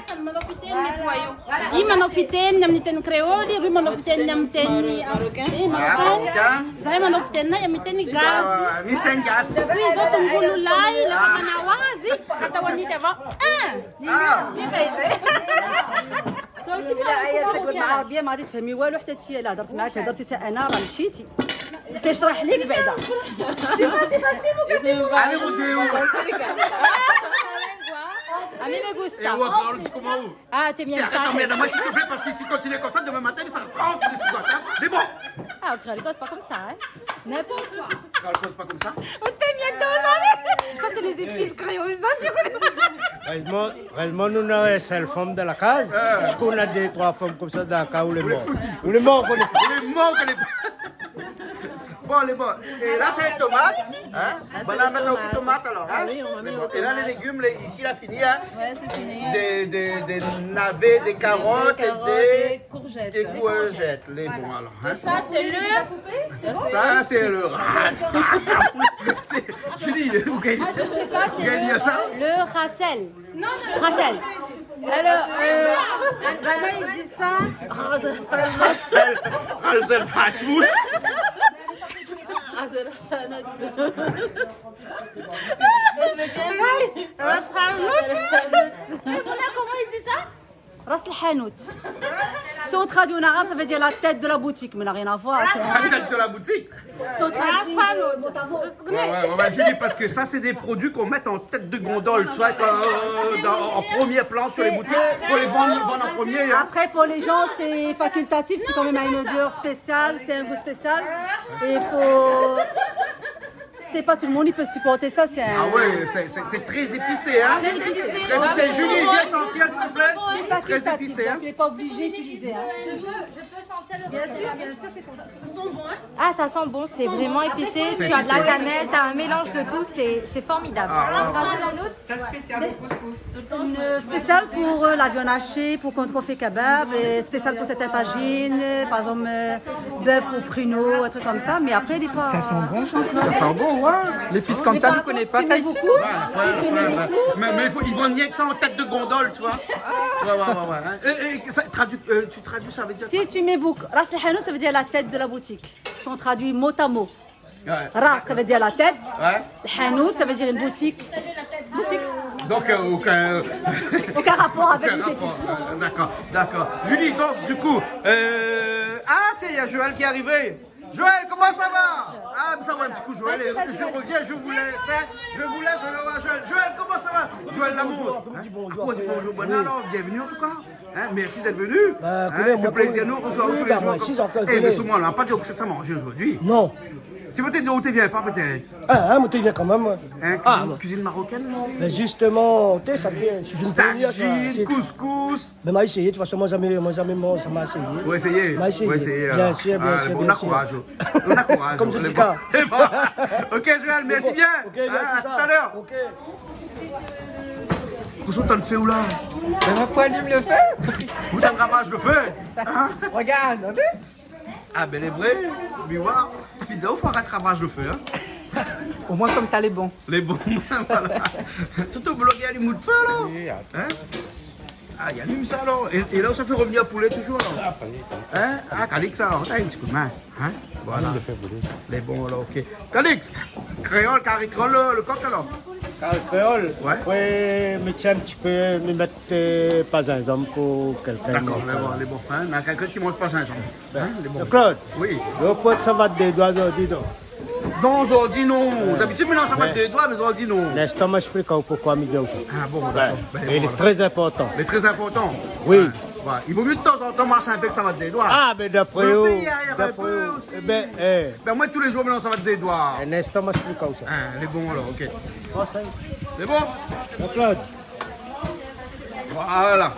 I Manafiten, na miten kréol, i Manafiten, na miten marokin. Marokin. Zay Manafiten, na miten gaz. Ah, miten gaz. Pi zot ngulu lay, la mana wazi, ata wani tava. Ah. Toi aussi, parle un peu marocain. Bien, ma di, fé mi, ouais, le tête, là, dans ma, dans c'est un arbre, ici. C'est ça, les bêtes. Tu vois, c'est facile, mon gars. Allez, Rodéo. A mí me gusta. É ou, alor, di koman ou ? Ah, t'es bien. Tiens, attends, mais non, moi, s'il te plaît, parce que si tu continues comme ça, demain matin, ça rentre les sous-boîtes, hein. Mais bon. Ah, o kréol i koz pa konmsa, in ? N'importe quoi. Kréol i koz pa konmsa ? Ou t'es bien dans un... Ça, c'est les épices créoles, ça, c'est... Erèzman, erèzman, nou na in sèl fanm dan la kaz. Ah. Parske nou na dé, troi fanm konmsa dan la kaz, ou lé mor. Ou lé fouti. Ou lé mor, ou lé... Ou lé mor, ou lé... Bon, lé bon. É la, sé tomat, in ? Bon, la, mintnan, tomat, alor, in ? Ah oui, on va mettre tomate. É la, lé légim, lé, isi, la fini, in ? Ouais, c'est fini. Des, des, des navets, des carottes, des courgettes. Des courgettes. Lé bon, alor, in ? Et ça, c'est le... Ça, c'est le... Sé, Julie, ou gingn... Ah, je sais pas, c'est le, le rasel. Non, non, non. Rasel. Alors, euh, Anna, il dit ça. Rasel, rasel, rasel, fast food. Rasel, rasel. Mais voilà, comment il dit ça ? Ras el hanout. Si on traduit en arabe, ça veut dire la tête de la boutique, mais n'a rien à voir, c'est... La tête de la boutique. Si on traduit, euh, mot à mot. Ouais, ouais, ouais, ouais, Julie, parce que ça, c'est des produits qu'on met en tête de gondole, tu vois, quand, euh, dans, en premier plan sur les boutiques, pour les vendre, vendre en premier, hein. Après, pour les gens, c'est facultatif, c'est quand même une odeur spéciale, c'est un goût spécial. Et il faut C'est pas tout le monde qui peut supporter ça, c'est un... Ah ouais, c'est, c'est, c'est très épicé, hein ? Très épicé. Très épicé. Julie, viens sentir, s'il te plaît. C'est facultatif, donc il est pas obligé d'utiliser, hein. Très épicé. Je peux, je peux sentir le... Bien sûr, bien sûr, fais sentir. Ça sent bon, hein ? Ah, ça sent bon, c'est vraiment épicé. Tu as de la cannelle, t'as un mélange de tout, c'est, c'est formidable. Ah, ouais, ouais. Ça, c'est spécial au couscous. Une spéciale pour, euh, la viande hachée, pour quand on fait kebab, et spéciale pour certaines tagines, euh, par exemple, euh, bœuf ou pruneau, un truc comme ça. Mais après, il est pas... Ça sent bon, Jean-Claude. Ça sent bon, ouais. Lépis konmsa, nou koné pa sa isi. Mais par contre, si tu mets beaucoup, si tu mets beaucoup, mé, mé i fo, i vann rienk sa an tèt de gondol, tu vois. Ouais, ouais, ouais, ouais, hein. Et, et ça, traduit, euh, tu traduis, ça veut dire quoi ? Si tu mets beaucoup, ras el hanout, ça veut dire la tête de la boutique. Si on traduit mot à mot. Ouais. Ras, ça veut dire la tête. Ouais. Hanout, ça veut dire une boutique. Boutique. Donc, euh, aucun, aucun rapport avec les épices. Aucun rapport. Euh, d'accord, d'accord. Julie, donc, du coup, euh, ah, tiens, il y a Joël qui est arrivé. Joël, comment ça va ? Ah, ça va un petit coup, Joël. Vas-y, vas-y, vas-y. Je reviens, je vous laisse, hein. Je vous laisse, je vais voir Joël. Joël, comment ça va ? Joël Lamour. Bonjour, on dit bonjour. Hein ? On dit bonjour, bon, alors, bienvenue en tout cas. Hein, merci d'être venu. Bah, hein, écoutez, moi, plaisir, comme... Nous, on reçoit tous les jours comme ça. Eh, mais Jean-Claude, mais si, moi, on n'a pas dit que ça s'est mangé aujourd'hui. Non. Si vous te dites, on te vient pas peut-être. Ah, hein, moi, te vien kan mèm, ouais. Hein, cuisine, cuisine marocaine, oui. Mais justement, tu sais, ça fait, c'est une première, ça. Tagine, couscous. Mais ma éséyé, de toute façon, moi, zamé, moi, zamé, moi, sa ma éséyé. Ou la éséyé ? Ma éséyé. Ou la éséyé, alors. Bien sûr, bien sûr, bien sûr. Ah, bon, on encourage. On encourage. Comme Jessica. Bon. OK, Joël, merci bien. OK, bien, à tout à l'heure. OK. Kosa ou tann fé ou la ? Mé ma pou alim lo fé. Ou té ramas lo fé ? Hein ? Regard, ou la vu ? Ah ben, lé vré, mi oi. Fidèl, ou fé ramas lo fé, hein ? Omoin konmsa lé bon. Lé bon, voilà. Tout o blogèr i mèt fé la. Oui, atann. Hein ? Ah, i alim sa alor. É, é la ou sa fé revenir poulé touzour alor ? Ah, pa du tou. Hein ? Ah, Calix alor, ou na in ti kou d'min. Hein ? Voilà. Alim lo fé boulé. Lé bon alor, OK. Calix, kréol, kari kréol, lo, lo kok alor ? Kari kréol. Ouais. Apré, mi tir in ti pé, mi mèt, euh, pa zinzanm pou kèlkin i manz pa. D'accord, lé bon, lé bon. Hein, na kèlkin ki manz pa zinzanm. Hein, lé bon. Claude. Oui. Lo pot savat dé doi, zordi non. Non, zordi non. Ouais. D'abitid mi manz savat dé doi, mé zordi non. Mé linstan ma ésplik aou poukoi mi di aou sa. Ah bon, d'accord. Ben, lé tré inportan. Lé tré inportan. Oui. Ouais. Ouais. I vo myé tazantan marsh in pé èk savat dé doi. Ah, ben d'apré ou, d'apré ou. Ében, eh. Ben moin tou lé zour mi manz savat dé doi. Linstan ma ésplik aou sa. Hein, lé bon alor, OK. Lé bon ? Jean-Claude. Voilà.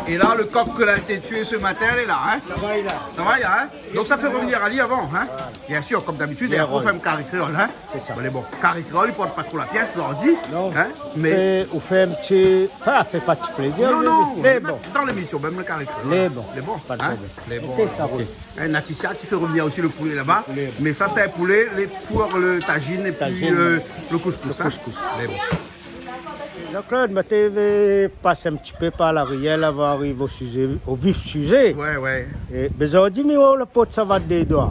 É la, lo kok ke la été tué se matin, lé la, hein ? Sa va, lé la. Sa va, hein ? Donk sa fé revenir ali avan, hein ? Voilà. Bien sûr, konm d'abitid, é apré ou fé in kari kréol, hein ? Sé sa. Bon, lé bon. Kari kréol i port pa tro la pièce, zordi, hein ? Non. Mé ou fé, ou fé in ti, anfin, fé pa ti plézir, non, mé non, lé bon. Dan lémision, mèm lo kari kréol. Lé bon. Lé bon, hein ? Pa de problèm. Lé bon, OK. Hein, Naticia ki fé revenir osi lo poulé laba. Lé bon. Mé sa sé in poulé, lé pou lo tajine épi, euh, lo kouskous, hein ? Lo kouskous. Lé bon. Jean-Claude, ma té vé pas in ti pé par larièr la, avan ariv o sizé, o vif sizé. Ouais, ouais. É, ben, zordi mi oi lo pot savat dé doi.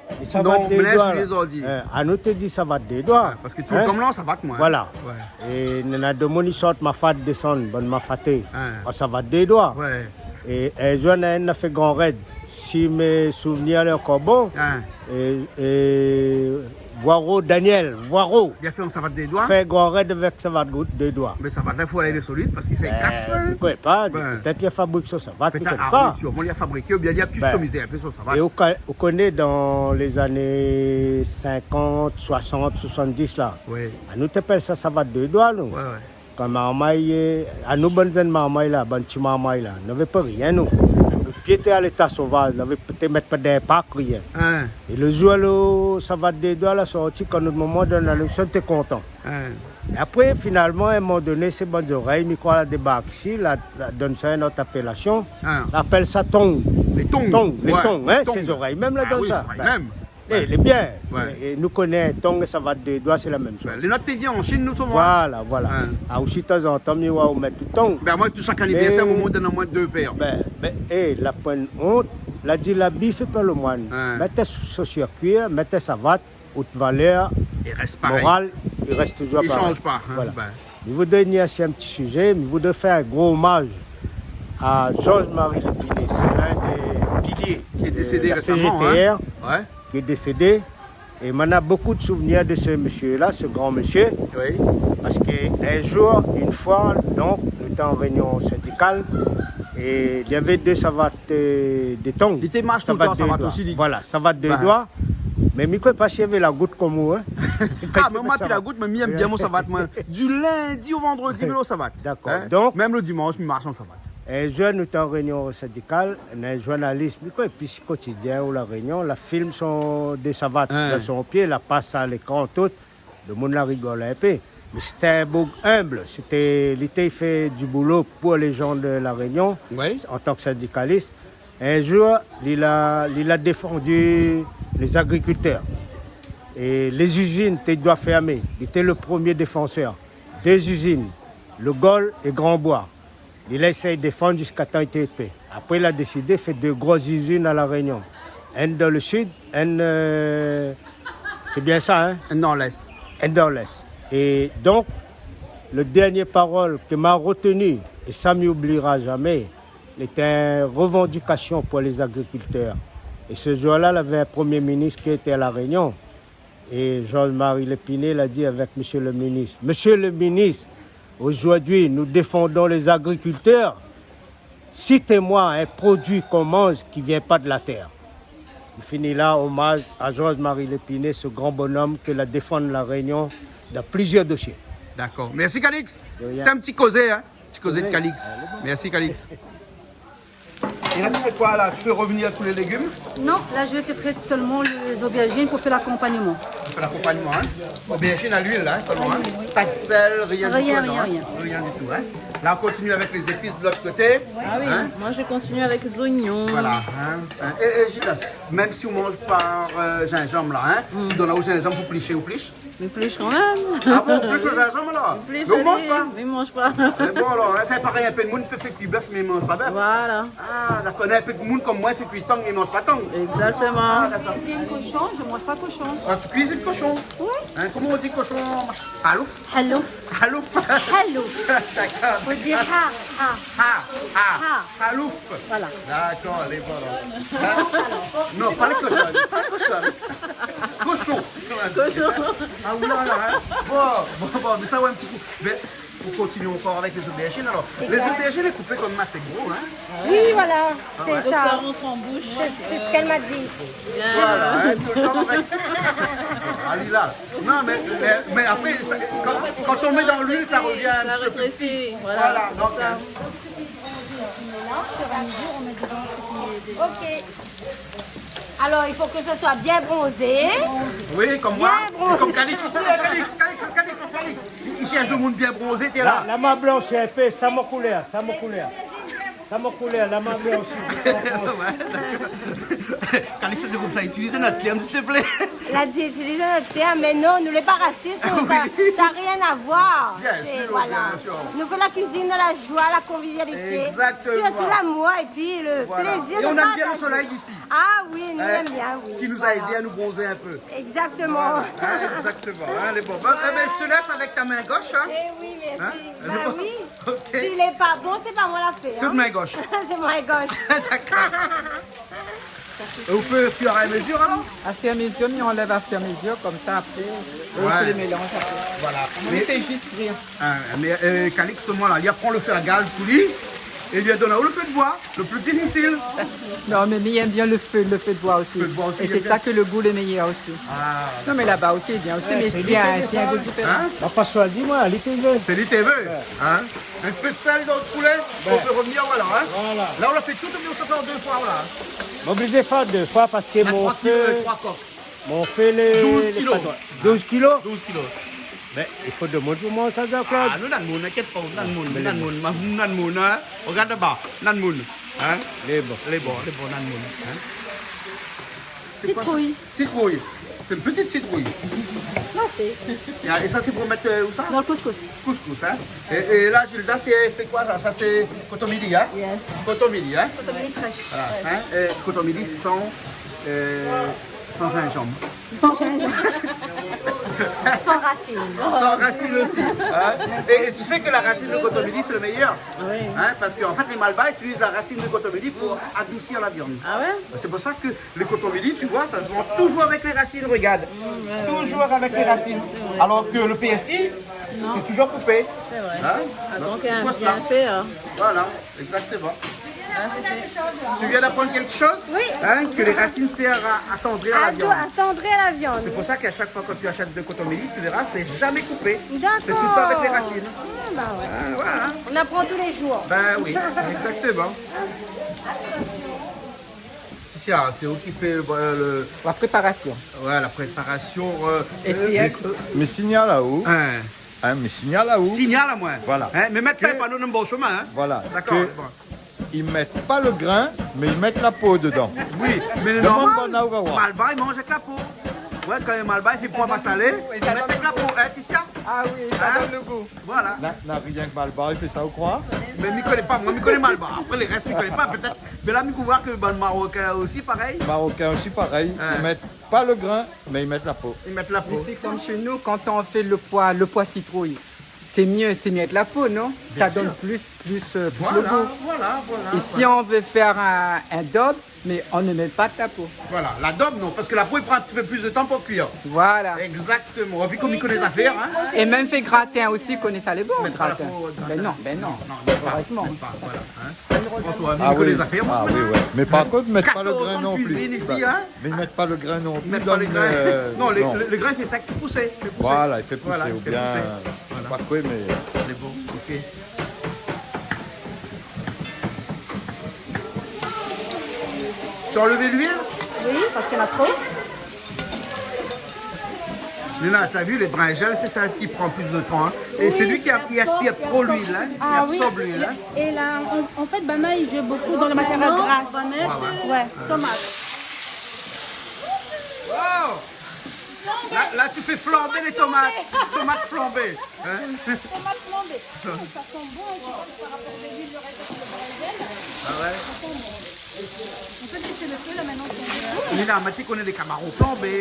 Lo savat dé doi la. Non, mé lès oublié zordi. Eh, anou té di savat dé doi. Ouais, parske tou konm la, savat, moin, hein. Voilà. Ouais. É néna demoun i sort Mafat, désann, bann Mafaté. Hein. An savat dé doi. Ouais. É in zour néna inn la fé Gran Rèd. Si mé souvnir lé ankor bon. Hein. É, é Voiro, Daniel Voiro. Li la fé an savat dé doi. Fé Gran Rèd avèk savat dé doi. Mé savat la, fo alé solid parske sa i kas, hein. Ben, mi koné pa, pétèt li la fabrik son savat, mi koné pa. Pétèt, ah oui, sirman li la fabriké oubien li la kustomizé in pé son savat. É ou ka-, ou koné dan lé zané sinkant, soisant, soisanndis la. Oui. Anou té apèl sa savat dé doi, nou. Ouais, ouais. Kan marmay, eh, anou bann zèn marmay la, bann ti marmay la, navé pa rien nou. Nout pié té a léta sovaz, navé, té mèt pa dan park, rien. Hein. É lo zour lo savat dé doi la sorti, kan nout momon donn anou sa, nou té kontan. Hein. É apré, finalman, a in moman doné, sé bann zorèy, mi kroi, la débark isi, la, la donn sa in not apélasion. Hein. La apèl sa tong. Lé tong. Tong, lé tong, hein, sé zorèy mèm la donn sa. Ah oui, zorèy mèm. Eh, lé bien. Ouais. É, é nou koné tong é savat dé doi, sé la mèm shoz. Ouais, lé not té vien an Shine, nou, souvan. Voilà, voilà. Ouais. Ah, osi, tazantan, mi oi ou mèt tong. Ben, moin, tou shak anivèrsèr, momon i donn amoin dé pèr. Ben, ben, eh, la poin ont, la di labi i fé pa lo moine. Ouais. Mèt son sirkuir, mèt savat, out valèr moral i rès touzour parèy. I rès parèy. I shanj pa, hein, ben. Voilà. Mi voudré ni asi in ti sizé, mi voudré fé in gro omaz a Georges-Marie Lépinay, sé l'un dé pilié de la C G T R, ki lé désédé résaman, hein. Ouais. Ki lé désédé. É moin na bokou de souvnir de se mésyé la, se gran mésyé. Oui. Parske in zour, in foi, donk, nou té an rénion sindikal é navé dé savat, euh, dé tong. Li té marsh toultan an savat osi, li. Voilà, savat dé doi. Mé mi koné pa si navé la gout konm ou, hein. Ah, mé moin pi la gout, mé mi èm bien mon savat, moin. Du lindi o vandrodi, mi lé o savat. D'accord. Hein ? Donk, mèm lo dimansh, mi marsh an savat. In zour nou té an rénion sindikal, néna in zournalis, mi koné pi si Quotidien ou La Réunion, la film son, dé savat dan son pié, la pas a lékran, tout. Lo moun la rigol in pé. Mé sété in boug inb, sété, li té fé du boulo pou lé zan de La Réunion, an tan ke sindikalis. In zour, li la, li la défann lé zagrikiltèr. É lé zizine té doi fèrmé. Li té lo promié défansèr. Dé zizine, Le Gol é Grand Bois. Li la éséy défann ziska tan li té pé. Apré, li la désidé fé dé gro zizine a La Réunion. Inn dan le sid, inn, euh, sé bien sa, hein ? Inn dan lès. Inn dan lès. É donk, le dernié parol ke ma retenu, é sa mi oubliera zamé, lété in revandikasion pou lé zagrikiltèr. É se zour-la, lavé in promié minis ki lété a La Réunion. É Georges-Marie Lépinay la di avèk mésyé le minis : « Mésyé le minis, aujourd'hui, nous défendons les agriculteurs. Citez-moi un produit qu'on mange qui vient pas de la terre. » Mi fini la, omaz a Georges-Marie Lépinay, se gran bonom ke la défann La Réunion dan plizièr dosié. Dakor. Mèrsi, Calix. De rien. Sété in ti kozé, hein ? Ti kozé de Calix. Mèrsi, Calix. Et là, tu fais quoi, là ? Tu fais revenir tous les légumes ? Non, là, je vais faire frire seulement les aubergines pour faire l'accompagnement. Pour faire l'accompagnement, hein ? Aubergine à l'huile, là, seulement, hein ? À l'huile, oui. Pas de sel, rien du tout, non, hein ? Rien, rien, rien. Rien du tout, hein ? Là, on continue avec les épices de l'autre côté. Ah oui, hein ? Moi, je continue avec les oignons. Voilà, hein ? Hein ? Et, et Gildas, même si on mange pas, euh, gingembre, là, hein, si on a au gingembre, vous plishez, vous plishez. Mé plish kan mèm. Ah bon, plish o zinzanm alor ? Plish, mé ou manz pa ? Mé manz pa. Mé bon, alor, in, sé parèy, in pé d'moun i pé fé kui bèf, mé i manz pa bèf. Voilà. Ah, dakor. Néna in pé d'moun konm moin i fé kui tang, mé i manz pa tang. Exactement. Ah, dakor. Cuisine cochon, je mange pas cochon. Ah, tu cuisines cochon ? Oui. Hein, comment on dit cochon ? Halouf ? Halouf. Halouf. Halouf. Dakor. Faut dire ha, ha. Ha, ha. Ha. Halouf. Voilà. Dakor, lé bon, alor. Hein ? Non, pa lé koshon, pa lé koshon. Koshon. Koshon. Ah, oulala, hein. Bon, bon, bon, mé sa, ouais, in ti kou. Mé nou kontinié ankor avèk lé zobèrjine, alor. Exact. Lé zobèrjine lé koupé konm in masé gro, hein. Oui, voilà, c'est ça. Ah ouais. Faut que ça rentre en bouche. C'est, c'est ce qu'elle m'a dit. Voilà, hein, tout le temps avec. Alila. Non, mais, mais, mais après, ça, quand, quand on met dans l'huile, ça revient un petit peu plus petit. Ça rétrécit, voilà, c'est ça. Voilà, donc, hein. Ok. Alors, il faut que ce soit bien bronzé. Oui, comme moi. Bien bronzé. Et comme Calix aussi, hein, Calix, Calix, Calix, Calix. Il, il cherche du monde bien bronzé, t'es là. La, la main blanche, elle fait, ça, mon couleur, ça, mon couleur. Sa mon koulèr, la man blan osi. Ouais, dakor. Kalix, sé konmsa, itiliz nout tèrm, s'il te plaît. La di, itiliz nout tèrm, mé non, nou lé pa rasis, nou, sa, sa na rien à voir. Bien sûr, voilà. Bien sûr. Nou fé la cuisine de la joie, la convivialité, exactement, surtout l'amour et puis le plaisir de partager. Voilà. Et on aime bien le soleil ici. Ah oui, nou èm bien, oui. Voilà. Qui nous a aidés à nous bronzer un peu. Exactement. Voilà, hein, exactement, hein, lé bon. Bon, eh ben, je te laisse avec ta main gauche, hein. Eh oui, merci. Hein ? Bah oui. Ok. Si lé pa bon, sé pa moin la fé, hein. Sé out min gosh. Sé moin gosh. Dakor. Et on peut au fur et à mesure, alors ? À fur é a mezir, mi anlèv a fur é a mezir, konmsa apré, on fait le mélange après. Voilà. On fait juste frire. Hein, mé, euh, Kalix, moin la, li aprann le fé a gaz pou li, é li la donn aou le fé d'boi. Le plus difficile. Non, mé mi èm bien le fé, le fé d'boi osi. Fé d'boi osi, bien. Et c'est ça que le goût le meilleur aussi. Ah, non, mé laba osi lé bien osi, mé sé in, sé in gou diféran. Hein ? La pa shoizi, moin, li té vé. Sé li té vé, hein ? Un petit peu de sel dans le poulet, on fait revenir, voilà, hein. Voilà. Là, on a fait tout, on fait deux fois, voilà. Oblizé fé dé foi parske mon fé, mon fé lé, douz kilo. Douz kilo. Douz kilo. Mé i fo dé moun pou manz sa, Jean-Claude. Ah, nou, na moun, inkièt pa, na moun, na moun, na moun, hein. Regarde là-bas, na moun, hein. Lé bon. Lé bon, lé bon, na moun, hein. Citrouille. Citrouille. C'est une petite citrouille. Non, c'est... Et, et ça, c'est pour mettre, euh, où ça ? Dans le couscous. Couscous, hein. Et, et là, Gilda, c'est fait quoi, ça ? Ça, c'est kotomili, hein ? Yes. Kotomili, hein ? Kotomili fraîche. Voilà, hein, et kotomili sans, euh, sans gingembre. Sans gingembre. Sans racine. Sans racine aussi, hein. Et, et tu sais que la racine de kotomili, c'est le meilleur. Oui. Hein, parce qu'en fait, les Malbars utilisent la racine de kotomili pour adoucir la viande. Ah ouais ? C'est pour ça que le kotomili, tu vois, ça se vend toujours avec les racines, regarde. Mm, ouais, ouais. Toujours avec les racines. Ouais, ouais. Alors que le persil, c'est toujours coupé. C'est vrai. Hein ? Ah, donc, donc, un bienfait, hein. Voilà. Exactement. Tu viens d'apprendre quelque chose ? Oui. Hein, que les racines servent à, à tendre la viande. À tendre la viande, oui. C'est pour ça qu'à chaque fois que tu achètes de kotomili, tu verras, c'est jamais coupé. D'accord. C'est tout le temps avec les racines. Ah, bah ouais. Hein, voilà. On apprend tous les jours. Ben oui, exactement. Si, si, ah, c'est eux qui fait, euh, le... La préparation. Ouais, la préparation, euh, euh, mé signal aou. Hein. Hein, mé signal aou. Signal amoin. Voilà. Hein, mé mèt pa lé pano dann bor shomin, hein. Voilà. Dakor, lé bon. I mèt pa le grin, mé i mèt la po dedan. Oui, mé normal, banna ou va voir. Malbar i manz avèk la po. Ouais, kan in Malbar i fé poi masalé, i mèt avèk la po, hein, Ticia ? Ah oui, ça donne le goût. Voilà. Na, na rienk Malbar i fé sa, ou kroi ? Mé mi koné pa, moin mi koné Malbar. Apré, le rès mi koné pa, pétèt. Mé la mi koné ke bann Marokin osi parèy. Marokin osi parèy. Hein. I mèt pa le grin, mé i mèt la po. I mèt la po. Ici, comme chez nous, quand on fait le pois, le pois citrouille, c'est mieux, c'est mieux avec la peau, non ? Ça donne plus, plus, euh, plus le goût. Voilà, voilà, voilà. Et si on veut faire un, un adobe, mais on ne met pas de la peau. Voilà, l'adobe, non, parce que la peau, il prend un petit peu plus de temps pour cuire. Voilà. Exactement. Vu qu'on connaît les affaires, hein. Et même fait gratin aussi, koné sa lé bon, gratin. Mèt pa la po, gratin. Ben non, ben non. Non, non, mèt pa, heureusement. Mèt pa, voilà, hein. François, vu qu'on connaît les affaires, moin, oui, ouais. Mé par kont, mèt pa le grin non pli. Quatorze ans de cuisine ici, hein. Mé i mèt pa le grin non pli. I mèt pa le grin. Euh, non, le, le, le grin i fé sèk pou pousé, fé pousé. Voilà, i fé pousé, oubien, mi koné pa koi, mé... Lé bon, ok. T'as enlevé l'huile ? Oui, parce qu'il y en a trop. Lina, t'as vu, les brinjelles, c'est ça qui prend plus de temps, hein. Et c'est lui qui a, qui aspire trop l'huile, hein. Il absorbe l'huile, hein. Ah oui. Et là, en, en fait, Bana, il joue beaucoup dans la matière grasse. Maintenant, on va mettre tomates. Wow. Là, là, tu fais flamber les tomates. Tomates flambées, hein. Tomate flambée. Oh, ça sent bon, hein, je sais pas, par rapport à l'huile, le reste de la brinjelle. Ah ouais. Ça sent bon. On peut baisser le feu, là, maintenant, si on veut. Lina, ma ti koné dé kamaron flanbé.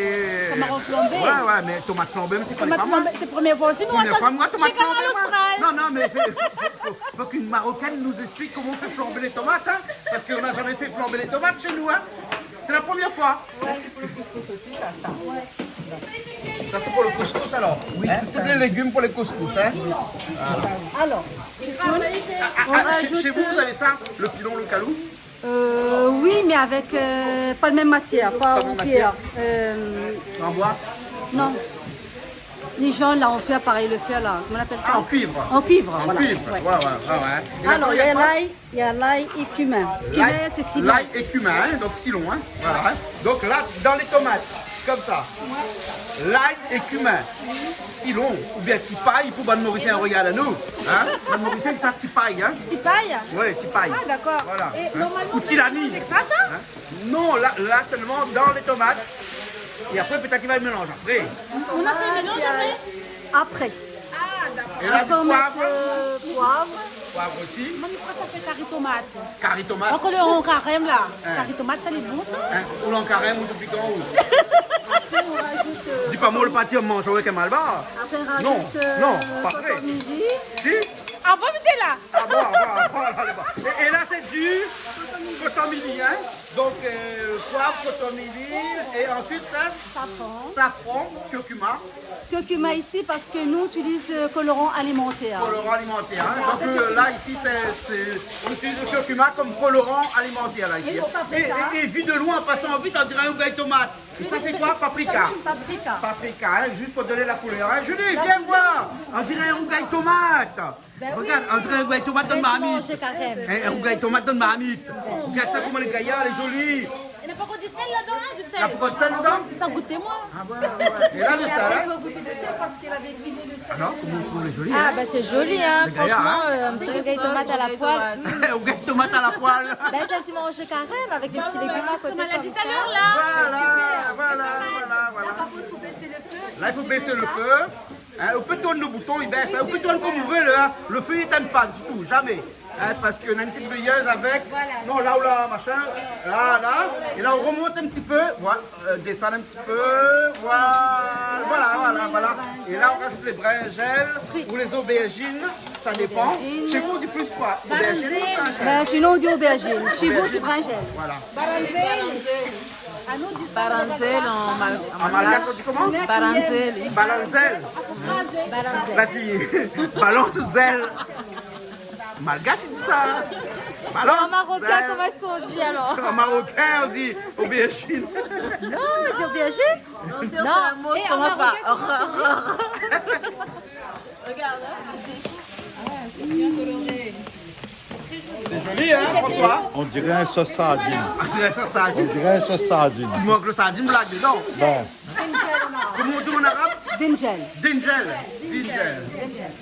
Kamaron flanbé. Ouais, ouais, mé tomat flanbé, ma ti koné pa, moin. Tomat flanbé, sé promié foi osi, nou, sa, shé Kanal Austral. Première fois, moin, tomat flanbé, moin. Non, non, mé fé, fo, fo, fo, fo k'une Marocaine nous explique comment on fait flamber les tomates, hein, parce qu'on n'a jamais fait flamber les tomates chez nous, hein. C'est la première fois. Ouais. Ça, c'est pour le couscous, alors. Oui, hein, c'est ça. Tous les légumes pour les couscous, hein. Voilà. Alors, on rajoute, euh, chez, chez vous, vous avez ça, le pilon, le kalou ? Euh, oui, mais avec, euh, pas la même matière, pas en pierre. Pas la même matière. Euh, en bois ? Non. Les gens, là, en fer, pareil, le fer, là, comment on appelle ça ? Ah, en cuivre. En cuivre, voilà. En cuivre, ouais, ouais, ouais, ouais. Et alors, il y a quoi ? Alors, il y a l'ail, il y a l'ail et cumin. Cumin, c'est citron. L'ail et cumin, hein, donc citron, hein, voilà, hein. Donc là, dans les tomates, comme ça, l'ail et cumin, citron, oubien ti pay, pou bann Morisien i rogard anou, hein. Bann Morisien i di sa ti pay, hein. Ti pay ? Ouais, ti pay. Ah, d'accord. Voilà. Et normalement, c'est mélangé avec ça, ça ? Hein. Non, là, là seulement dans les tomates. Et après, peut-être qu'il va mélanger après. On a fait un mélange après ? Après. Ah, d'accord. Et là, du poivre. Après, on met, euh, poivre. Poivre aussi. Mami, pourquoi ça fait cari tomate ? Cari tomate. Donc, le, an karèm, là. Hein. Cari tomate, ça, c'est bon, ça ? Hein, ou l'an karèm, ou dopi kan, ou ? Après, on rajoute, euh, di pa moin, le pati, manz avèk in malbar. Après, on rajoute, euh, coton mili. Non, non, pas vrai. Si ? Ah bon, mais t'es là. Ah bon, ah bon, ah bon, ah bon. Et, et là, c'est du coton mili, hein ? Donc, euh, poivre, coton mili, et ensuite, hein, safran, curcuma. Curcuma ici parce que nous on utilise, euh, colorant alimentaire. Colorant alimentaire, hein. Donc, euh, là, ici, c'est, c'est, on utilise le curcuma comme colorant alimentaire, là, ici. Et le paprika. Et, et, et vu de loin, en passant vite, on dirait un rougay tomate. Et ça, c'est quoi ? Paprika. Ça, c'est paprika. Paprika, hein, juste pour donner la couleur, hein. Julie, viens voir. On dirait un rougay tomate. Ben oui. Regarde, on dirait un rougay tomate dan marmit. Laisse manger, Karen. Hein, un rougay tomate dan marmit. Regarde ça, comment elle est gaillarde, elle est jolie. Il n'y a pas encore du sel là-dedans, hein, du sel. Il n'y a pas encore de sel dedans ? Ça, goûtez-moi. Ah ouais, ouais, ouais. Et là, le sel, hein ? Et après, il faut goûter le sel parce qu'elle avait vidé le sel. Alors, comment on trouve les jolis, hein ? Ah, bah, c'est joli, hein. Les gaillards, franchement, hein ? Euh, un petit rougay tomate à la poêle. Rougay tomate à la poêle. Ben, c'est un petit manger quand même, avec des petits légumes à côté comme ça. Bah, c'est comme elle a dit tout à l'heure, là. Voilà, voilà, voilà, voilà. Là, par contre, il faut baisser le feu. Là, il faut baisser le feu. Hein, ou pé tourn lo bouton, i bès, hein, ou pé tourn konm ou vé, le, hein. Le fé i étinn pa ditou, zamé. Hein, parske na in ti veilleuse avèk. Voilà. Non, la ou la, machin. La, la. É la, ou remont in ti pé. Voilà, euh, désann in ti pé. Voilà, voilà, voilà, voilà. É la, ou rajout lé brinzèl ou lé zobèrjine, sa dépan. Shé vou, ou di plis koi ? Zobèrjine ou brinzèl ? Ben, shé nou, ou di zobèrjine. Shé vou, sé brinzèl. Voilà. Baranzèl. Baranzèl an mal-, an malgash. An malgash, on dit comment ? Baranzèl. Baranzèl. Baranzèl. La di, balans zèl. Malgash, i di sa. Balans zèl. En marocain, comment est-ce qu'on dit alors ? En marocain, on dit aubergine. Non, on dit aubergine. Non, c'est un mot qui commence par... Eh, en marocain, comment on dit ? Regarde, hein. Ah ouais, c'est bien coloré. C'est très joli. C'est joli, hein, François ? On dirait un sauce sardine. Ah, c'est un sauce sardine. On dirait un sauce sardine. Il manque le sardine black dedans. Bon. Comment on dit en arabe ? Dinjèl. Dinjèl. Dinjèl.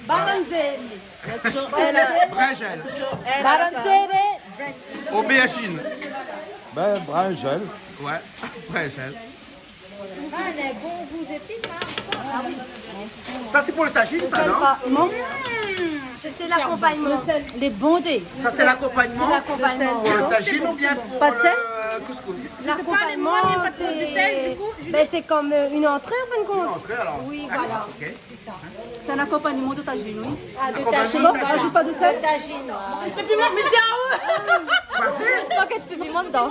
Baranzèl. Brinzèl. Baranzèl. Aubergine. Ben, brinzèl. Ouais, brinzèl. Ah, les bons goûts épices, hein. Ah oui. Ça, c'est pour le tagine, ça, non ? Mmh, c'est, c'est l'accompagnement. Le sel. Les bons dés. Ça, c'est l'accompagnement. C'est l'accompagnement. Pour le tagine ou bien pour le couscous ? Pas de sel ? L'accompagnement, c'est, ben, c'est comme, euh, une entrée, en fin de compte. Une entrée, alors. Oui, voilà. D'accord, ok. C'est ça. C'est un accompagnement de tagine, oui. Ah, de tagine. Accompagnement de tagine. Rajoute pas de sel. De tagine. Fé piman, mé di aou. Parfait. Paké ti fé piman dedan.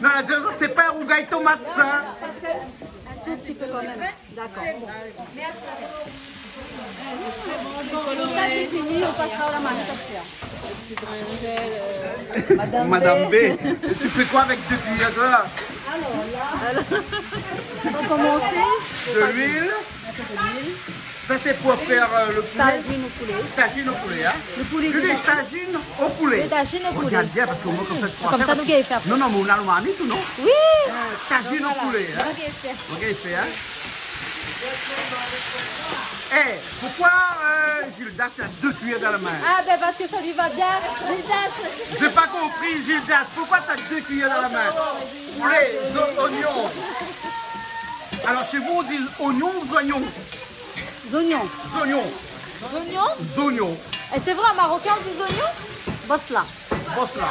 Non, la di, c'est pas un rougay tomate, ça. Un tout petit peu quand même. D'accord. C'est bon. Donc ça, c'est fini, on passera à la marmite après. Madame B, tu fais quoi avec deux cuillères, toi ? Alors là, on va commencer. De l'huile. Un peu d'huile. Ça, c'est pour faire, euh, le poulet. Tajine au poulet. Tajine au poulet, hein. Le poulet. Julie, tajine au poulet. Le tajine au poulet. Regarde bien, parce que moi, comme ça, tu pourras faire, parce que... Comme ça, nous, on va faire. Non, non, mais on a le marmite, ou non ? Oui. Euh, tajine au poulet, hein. Voilà. Ok, c'est... Ok, c'est, hein. Eh, pourquoi, euh, Gildas, il a deux cuillères dans la main ? Ah, ben, parce que ça lui va bien, Gildas. J'ai pas compris, Gildas, pourquoi t'as deux cuillères dans la main ? Poulet, zo-, oignon. Alors, chez vous, on dit oignon ou zoignon ? Zoignon. Zoignon. Zoignon ? Zoignon. Et c'est vrai, en marocain, on dit zoignon ? Bosla. Bosla.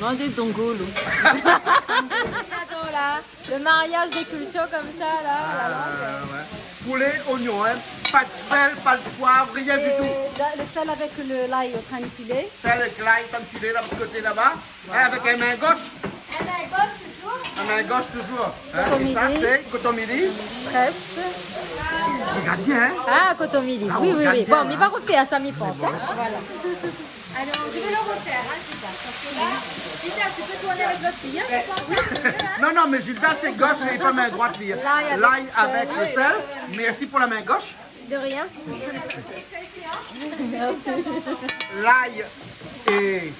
Non, des dongolo. J'adore, là. Le mariage des cultures comme ça, là, la langue. Ah, ouais. Poulet, oignon, hein. Pas de sel, pas de poivre, rien du tout. Et la, le sel avec le, l'ail, euh, quand il est pilé. Sel avec l'ail, quand il est là, de l'autre côté là-bas. Hein, avec la main gauche. La main gauche, toujours. La main gauche, toujours. Hein, et ça, c'est coton mili. Fraîche. Regarde bien, hein. Ah, coton mili. Ah, oui, oui, regarde bien, hein. Bon, mais pas refaire ça, mi pense, hein. Voilà. Alors, je vais le refaire, hein, Gildas, parce que là, Gildas, tu peux tourner avec l'autre cuillère, je pense, hein, c'est mieux, hein. Non, non, mais Gildas, c'est gauche, mais pas main droite, lui. L'ail avec le sel. Merci pour la main gauche. De rien. Merci. L'ail et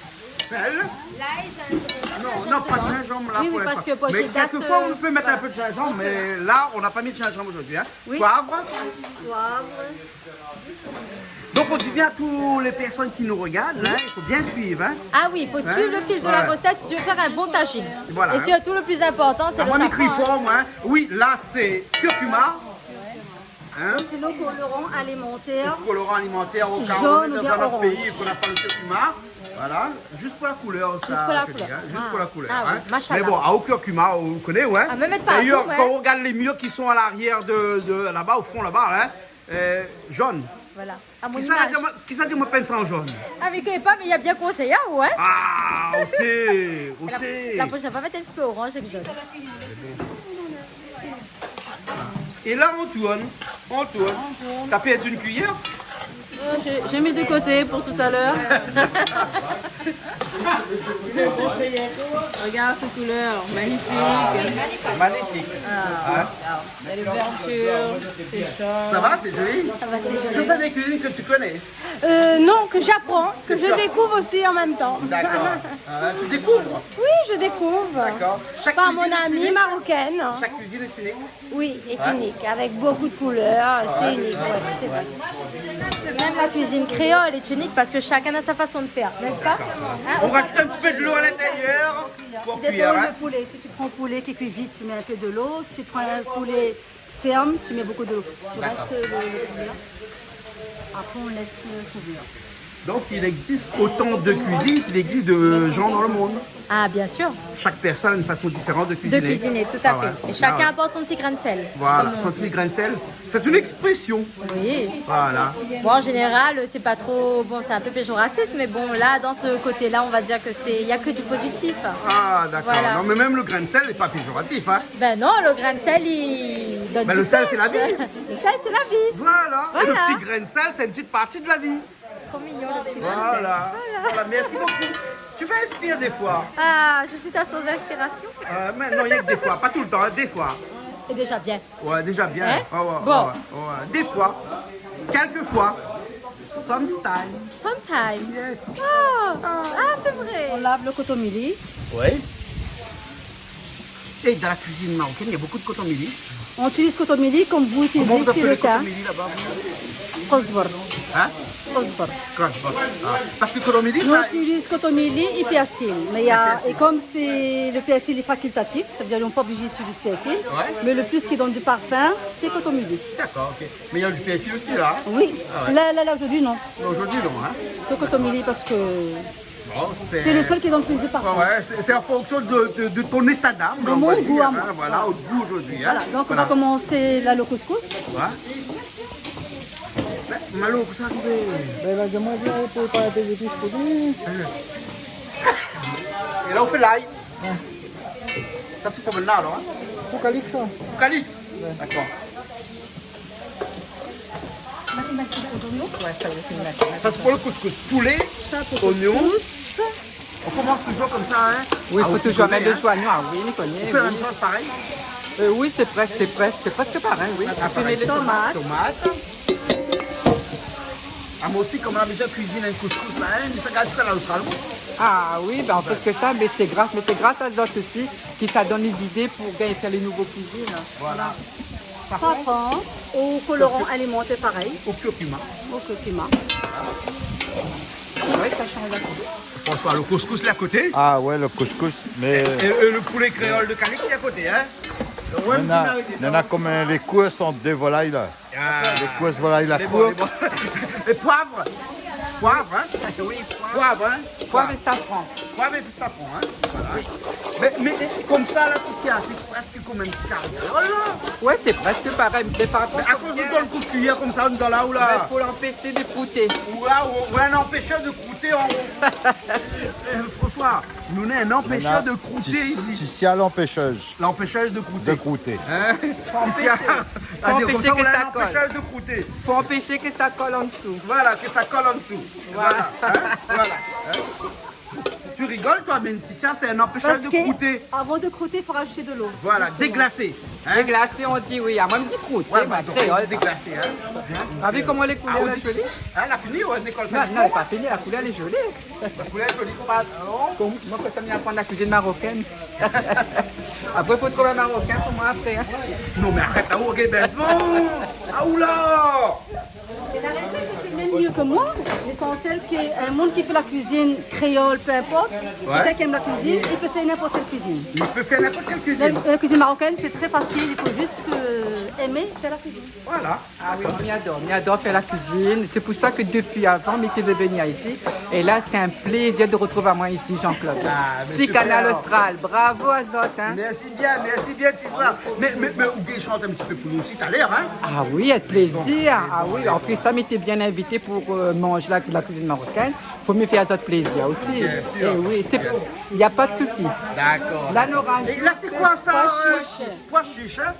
sel. L'ail, gingembre, gingembre dedans. Non, non, pas de gingembre là pour l'instant. Oui, oui, parce que pour Gildas, euh, voilà. Mais quelquefois, on peut mettre un peu de gingembre, mais là, on n'a pas mis de gingembre aujourd'hui, hein. Oui. Poivre. Poivre. Donc, on dit bien à toutes les personnes qui nous regardent, hein, il faut bien suivre, hein. Ah oui, il faut suivre le fil de la recette si tu veux faire un bon tagine. Voilà, hein. Et surtout, le plus important, c'est le safran, hein. Ah, moi, mi kri for, moi, hein. Oui, là, c'est curcuma. Hein ? Sinon, colorant alimentaire. Colorant alimentaire, au cas où on est dans un autre pays et qu'on n'a pas le curcuma. Jaune ou bien orange. Voilà, juste pour la couleur, ça, je dis, hein. Juste pour la couleur. Juste pour la couleur, hein. Ah oui, machallah. Mais bon, au curcuma, on connaît, ouais. Ah, mais mets pas tout, ouais. D'ailleurs, quand on regarde les murs qui sont à l'arrière de, de, là-bas, au fond, là-bas, hein, euh, jaune. Voilà. À mon image. Qui ça la di amoin, qui ça la di amoin pinn sa an jaune ? Ah, mi koné pa, mé li la bien konsèy aou, hein ? Ah, ok, ok. La, la prochaine fois, mèt in ti pé orange èk jaune. Et là, on tourne, on tourne. On tourne. T'as perdu une cuillère ? Euh, j'ai, j'ai mis de côté pour tout à l'heure. Regarde cette couleur, magnifique. Ah, magnifique. Ah, hein ? Alors, il y a les verdures, c'est jaune. Ça va, c'est joli ? Ça va, c'est joli. Ça, c'est des cuisines que tu connais ? Euh, non, que j'apprends, que je découvre aussi en même temps. D'accord. Ah, tu découvres ? Oui, je découvre. D'accord. Par mon amie marocaine. Chaque cuisine est unique ? Chaque cuisine est unique ? Oui, est unique, avec beaucoup de couleurs, c'est unique, ouais, c'est vrai. Même la cuisine créole est unique parce que chacun a sa façon de faire, n'est-ce pas ? Hein, on rajoute un petit peu de l'eau à l'intérieur pour cuire, hein. Dépend le poulet. Si tu prends poulet qui cuit vite, tu mets un peu de l'eau. Si tu prends un poulet ferme, tu mets beaucoup de l'eau. Tu rinces le, le poulet. Après, on laisse, euh, couvrir. Donc, il existe autant de cuisines qu'il existe de gens dans le monde. Ah, bien sûr. Chaque personne a une façon différente de cuisiner. De cuisiner, tout à fait. Ah ouais. Et chacun apporte son petit grain de sel, comme on dit. Voilà, son petit grain de sel. C'est une expression. Oui. Voilà. Bon, en général, c'est pas trop, bon, c'est un peu péjoratif, mais bon, là, dans ce côté-là, on va dire que c'est, il y a que du positif. Ah, d'accord. Voilà. Non, mais même le grain de sel n'est pas péjoratif, hein. Ben non, le grain de sel, il donne du peps. Ben, le sel, c'est la vie. Le sel, c'est la vie. Voilà. Voilà. Et le petit grain de sel, c'est une petite partie de la vie. Trop mignon, le petit grain de sel. Voilà. Voilà. Voilà, merci beaucoup. Tu m'inspires des fois. Ah, je suis ta source d'inspiration. Euh, mais non, rien que des fois, pas tout le temps, hein, des fois. C'est déjà bien. Ouais, déjà bien. Hein ? Ouais, ouais, ouais, ouais. Bon. Des fois. Quelquefois. Sometimes. Sometimes. Yes. Oh. Ah, c'est vrai. On lave le kotomili. Oui. Et dans la cuisine marocaine, il y a beaucoup de kotomili. On utilise kotomili comme vous utilisez ici le thym. Comment vous appelez le kotomili là-bas, vous ? Kosbor. Hein ? Kosbor. Kosbor. Ah. Parce que kotomili, ça... Nous, on utilise kotomili et persil. Mais il y a, et comme c'est, le persil est facultatif, ça veut dire on n'est pas obligé d'utiliser persil. Ouais. Mais le plus qui donne du parfum, c'est kotomili. D'accord, ok. Mais il y a du persil aussi, là, hein ? Oui. Ah ouais. Là, là, là, aujourd'hui, non. Non, aujourd'hui, non, hein. Le kotomili, parce que c'est le seul qui donne plus de parfum. Bon, c'est, ouais, ouais, c'est, c'est en fonction de, de, de ton état d'âme, on va dire, hein, voilà, au goût aujourd'hui, hein. De mon goût à moi. Voilà, donc on va commencer là, le couscous. Ouais. Mé, Malo, kosa i fé ? Ben, la demann pou prépar dé zépis pou li. Et là, on fait l'ail. Ouais. Ça, c'est pour maintenant, alors, hein ? Pou Calix, sa. Pou Calix ? Ouais. D'accord. Ouais, ça, c'est une... Ça, c'est pour le couscous. Poulet, oignon. Ça, pour le couscous. On commence toujours comme ça, hein ? Oui, il faut toujours mettre le soignon. Ah, vous connaissez, hein ? Ah oui, on connaît, oui. On fait la même chose, pareil ? Euh, oui, c'est presque, c'est presque, c'est presque pareil, oui. Presque pareil. Après, les tomates. Tomates. Ah, moin osi, konm labitid, kuizine in kouskous la, in, mé sa gard sa la Austral. Ah oui, ben, on peut que ça, mais c'est grâce, mais c'est grâce à zot aussi ki sa donn lé zidé pou gingn fé lé nouvo kuizine. Voilà. Safran, o koloran alimantèr parèy. O kurkuma. O kurkuma. Ouais, sa i shanj la koulèr. François, le couscous la koté. Ah ouais, le couscous, mais... Et, et le poulet créole de Calix, c'est à côté, hein ? Nana, nana konm in, lé kours ant dé volay la. Ah. Lé kours volay la kour. Lé bon, lé bon. Et poivre. Poivre, hein ? Oui, poivre. Poivre, hein ? Poivre et safran. Poivre et safran, hein ? Voilà. Mé, mé, mé konmsa la, Ticia, sé prèsk konm in ti kari. Oh la ! Ouais, sé prèsk parèy, mé pa... Mé akoz ou donn kout kiyèr konmsa, ou la, ou la ? Ben, pou lanpésé de krouté. Ouais, ouais, ouais, in anpéshèr de krouté an o. Eh, François, nou néna in anpéshèr de krouté isi. Nana Ti-, Ticia lanpéshèz. Lanpéshèz de krouté. De krouté. Hein ? Ticia, fo anpéshé. Fo anpéshé ke sa kol. Fo anpéshé ke sa kol an dsou. Voilà, ke sa kol an dsou. Voilà. Voilà. Hein ? Voilà. Hein ? Tu rigoles, toi, mais Ticia, c'est un empêcheur de croûter. Parce que avant de croûter, il faut rajouter de l'eau. Voilà, justement. Déglacer, hein. Déglacer, on dit, oui. Ah, moin mi di croûter, ouais, ma, bah, donc, kréol, sa. Déglacer, hein. T'as vu comment les couleurs, ah, on dit, là, jolies ? Ah, la fini, ouais, Nicole, non, non, lé pa fini, la koulèr lé zoli. La koulèr lé zoli, fo pa, non ? Konm moin, konmsa mi aprann la kuizine marokèn. Apré, fo trouv in Marokin pou moin apré, hein. Non, mé arèt la, ou rogard, ben, bon. Ah, oula ! Mé la résèt i fé mèm myé ke moin. Lésansyèl ke in moun ki fé la kuizine kréol, peu importe, ouais, kèlkin ki èm la kuizine, i pé fé ninport kèl kuizine. I pé fé ninport kèl kuizine. La, la kuizine marokèn, sé trè fasil, i fo zis, euh, èm fé la kuizine. Voilà. Ah oui, mi ador, mi ador fé la kuizine. Sé pou sa ke dopi avan, mi té vé vnir isi. É la, sé in plézir de retrouv amoin isi, Jean-Claude. Ah, mé super. Si Kanal Austral, bravo azot, hein. Mèrsi bien, mèrsi bien, Ticia. Mé, mé, mé, ou gingn shant in ti pé pou nou osi talèr, hein ? Ah oui, avèk plézir. Ah oui, an plis sa, mi té bien invité pou, euh, manz la, la kuizine marokèn. Fo mi fé azot plézir osi. Bien sûr. Eh oui, sé, y a pas de souci. D'accord. La, nou rajout... É la, sé koi sa, euh, poi chish. Poi chish, hein ?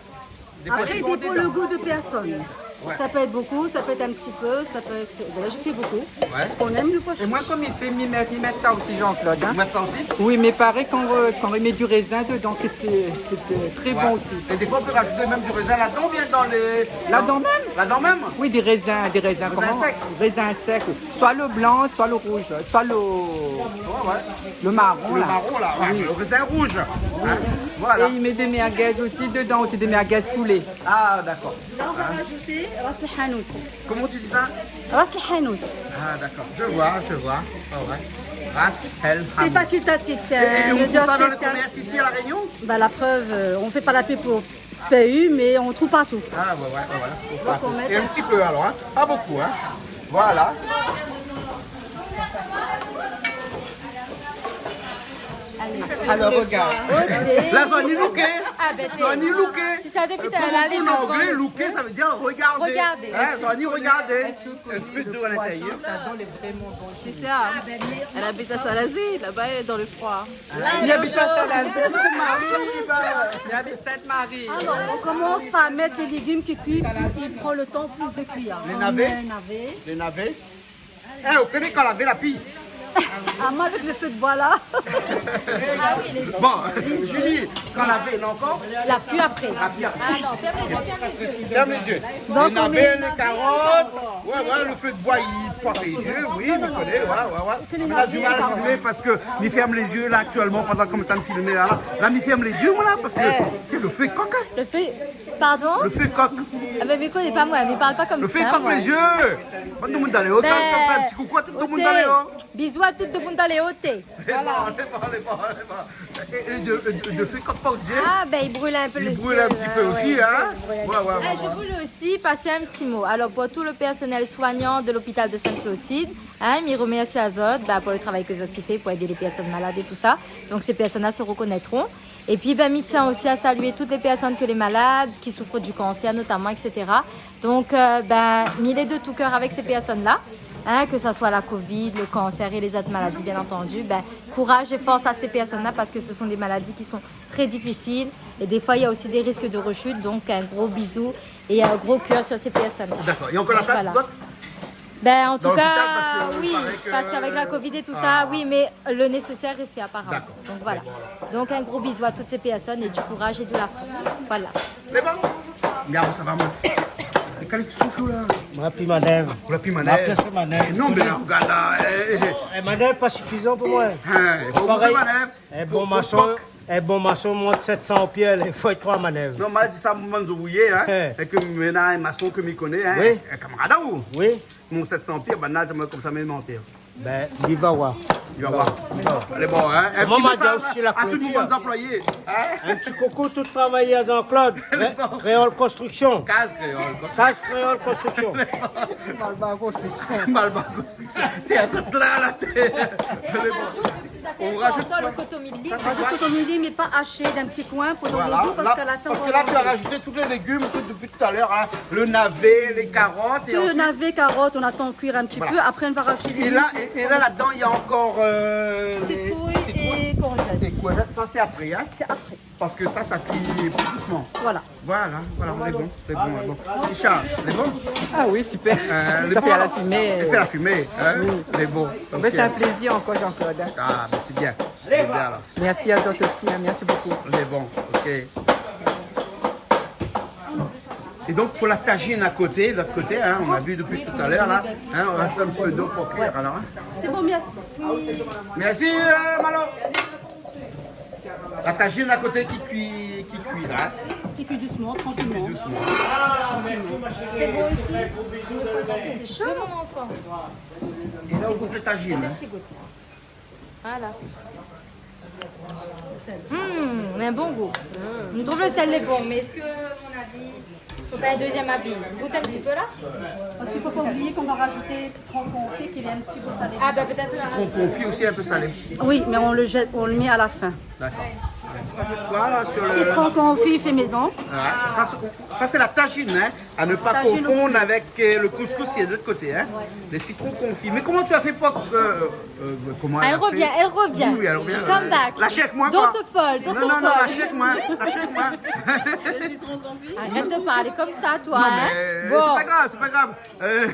Des fois, je suis... Après, il dépend le goût de personne. Ouais. Ça peut être beaucoup, ça peut être un petit peu, ça peut être, ben là, je fais beaucoup. Ouais. Parce qu'on aime le pois chiche. É moin, konm mi fé, mi mèt, mi mèt sa osi, Jean-Claude, hein. Ou mèt sa osi ? Oui, mé parèy, kan, euh, kan i mèt du rézin dedan, ke sé, sé, euh, trè bon osi. Ouais. Et des fois, on peut rajouter même du raisin là-dedans, ou bien dans les... Ladan mèm ? Ladan mèm ? Oui, dé rézin, dé rézin, koman ? Rézin sec. Rézin sec. Soi le blan, soi le rouz, soi le, ouais, ouais, le maron, la. Le maron, la, ouais, oui, le rézin rouge. Hein, voilà. É i mèt dé merguez osi dedan, osi dé merguez poulé. Ah, d'accord. Là, on va rajouter ras el hanout. Comment tu dis ça ? Ras el hanout. Ah, d'accord. Je vois, je vois. Ah ouais. Ras el hanout. C'est facultatif, c'est un odeur spéciale. Et, et on trouve ça dans le commerce ici à La Réunion ? Bah, la preuve, euh, on fait pas la pub pour Sperry, mais on trouve partout. Ah, ouais, ouais, ouais, ouais. Donc, on met un petit peu alors, hein. Pas beaucoup, hein. Voilà. Allez. Alors, regarde. Ok. La, zot la ni louké. Ah, ben, zot la ni louké. Si sa dopi talèr, euh, la, lé bon, an anglé, louké, sa i vé dir regarder. Regardez. Hein, zot la ni regardé. Est-ce que vous connaissez le pois chiche ? Sa donn lé vréman bon. C'est ça. Elle habite à Salazie, là-bas, elle est dans le froid. Li abit pa Salazie, li abit Sainte-Marie, li abit Sainte-Marie. Alors, on commence par mettre les légumes qui cuisent, qui, qui prend le temps plus de cuire. Les navets. On met un navet. Les navets. Eh, ou koné kan lavé la pli ? Ah, moin, avec le feu de bois, là. Ah oui, les... Bon, Julie, kan lavé, non, ankor ? La pli apré. La pli apré. Ah non, ferme les yeux, ferme les yeux. Ferme les yeux. Donc, les navets, les carottes. Ouais, ouais, le feu de bois, i pok les yeux, oui, mi koné, ouais, ouais, ouais. On a du mal à filmer parce que mi ferme les yeux là actuellement pendant qu'on est en train de filmer là. Là, mi ferme les yeux, voilà, parce que, eh, le feu i kok, hein. Le feu, pardon ? Le feu i kok. Ah ben, mi koné pa, moin, mi parl pa konmsa, moin. Le feu i kok les yeux. Bann demoun dan lé o, konmsa, in ti koukou a tout demoun dan lé o. Bisous à tout demoun dan lé o, té. Voilà. Lé bon, lé bon, lé bon, lé bon. É, é de, é de, de fé kok pa ou di ? Ah, ben, i bril in pé lé zié, ouais, ouais, i bril in ti pé osi, hein ? Ouais, ouais, ouais, ouais. Ah, je voulais aussi passer un petit mot. Alors, pour tout le personnel soignant de l'hôpital de Sainte-Clotilde, hein, mi remèrsi azot, bah, pour le travail ke zot i fé pour aider les personnes malades et tout ça. Donc, ces personnes-là se reconnaîtront. Et puis, ben, mi tiens aussi à saluer toutes les personnes que les malades, qui souffrent du cancer notamment, et cetera. Donc, euh, ben, mi lé de tout cœur avec ces personnes-là, hein, que ça soit la covid, le cancer et les autres maladies, bien entendu. Ben, courage et force à ces personnes-là parce que ce sont des maladies qui sont très difficiles et des fois, il y a aussi des risques de rechute. Donc, un gros bisou et un gros cœur sur ces personnes-là. D'accord. Il y a encore la place pour d'autres ? Voilà. Ben, en tout cas, oui, parce qu'avec la covid et tout ça, oui, mais le nécessaire est fait apparemment. D'accord. Donc, voilà. Donc, un gros bisou à toutes ces personnes et du courage et de la force. Voilà. Lé bon ? Regarde, ça va, moi. Alèx, ou la? Moin, pi manèv. Ou la pi manèv? Moin, pi manèv. É non, mé la, regard la, é, é, é. É manèv pa sifizan pou moin. Hin, é bon, parèy, pi manèv. É bon mason, é bon mason, moin, sèt san pié, i fo èt troi manèv. Non, ma di sa, moin, zouvrié, hin. Hin. É ke mi néna in mason ke mi koné, hin. Oui. In kamarad aou. Oui. Mon sèt san pié, banna, moin, konmsa, mèm an pié. Bin, li va oir. Li va oir. Li va oir. Alé, bon, hin, in ti mésaz a tout mon bann anployé, hin. In ti koukou tout travayèr Jean-Claude, hin, Kréol Konstriksion. Kaz Kréol Konstriksion. Kaz Kréol Konstriksion. Malbar Konstriksion. Malbar Konstriksion. Té, sa la, la, té. Alé, bon. On rajoute quoi? Sa, sé koi? Kotomili, mé pa ashé, d'in ti koin pou donn le gou, parske la, tu as rajouté tout lé légim, tout, dopi talèr, hin. Le navé, lé karot, é ansuit le navé, karot, on atann kuir in ti pé. Voilà. Apré, on va rajouté lé légim. É la, é, é la, ladan, néna ankor, eu, lé sitrouy é kourzèt. Sitrouy é kourzèt. Sa, sé apré, hin? Sé apré. Parske sa, sa kui pli dousman. Voilà. Voilà, voilà, lé bon, lé bon, lé bon. Richard, lé bon? Ah oui, super. Eu, lé bon, alor? Sa i fé la fimé. I fé la fimé, hin? Oui. Lé bon. Bin, sé in plézir ankor, Jean-Claude, hin. Ah, bin, sé bien. Sé bien, alor. Mèrsi azot osi, hin, mèrsi bokou. Lé bon, OK. É donk, pou la tajine a koté, lot koté, hin, on a vu dopi talèr, la, hin, on rajoute in ti pé d'lo pou kuir, alor, hin. Sé bon, mèrsi. Mèrsi, eu, Malo. La tajine a koté ki kui, ki kui, la, hin. Ki kui dousman, trankilman. Ki kui dousman. Trankilman. Sé bon isi. Sé sho. É la, on gout la tajine, hin. Voilà. Hmm, in bon gou. Mi trouv le sèl lé bon, mé èske, a mon avi, fo pa in dézyèm avi? Gout in ti pé la. Parske fo pa oublié k'on va rajouté sitron konfi, ki lé in ti pé salé. Ah, bin, pétèt. Sitron konfi osi in pé salé. Oui, mé on le jette, on le met à la fin. D'accord. Voilà, sur le... Sitron konfi fé mézon. Ouais. Sa, sé, sa, sé la tajine, hin. A ne pas confondre avec, eu, le couscous qui est de l'autre côté, hein. Ouais. Les citrons confits. Mais comment tu as fait pour, euh, euh, comment elle a fait ? Elle revient, elle revient. Oui, oui, elle revient. Come back. Lâche avec moi, quoi. Don't fall, don't fall. Non, non, non, lâche avec moi, lâche avec moi. Le citron confit. Arrête de parler comme ça, toi, hein. Non, mais c'est pas grave, c'est pas grave. Euh,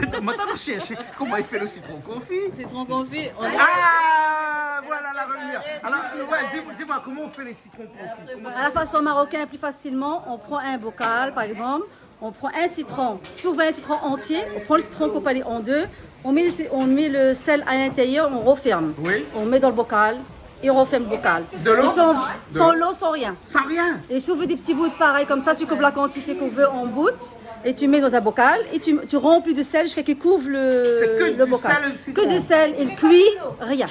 attends, ma cherche comment il fait le citron confit. Citron confit, on... Ah, voilà la revenir. Alors, ouais, dis-moi, dis-moi, comment on fait les citrons confits ? Comment... À la façon marocaine, plus facilement, on prend un bocal, par exemple, on prend un citron, souvent un citron entier, on prend le citron, on coupe en deux, on met, on met le sel à l'intérieur, on referme. Oui. On met dans le bocal et on referme le bocal. De l'eau ? Sans, sans l'eau, sans rien. Sans rien ? Et si on veut des petits bouts pareil comme ça, tu coupes la quantité qu'on veut en bout et tu mets dans un bocal et tu, tu remplis de sel jusqu'à qu'il couvre le, le bocal. C'est que du sel, le citron. Que du sel, il cuit, rien.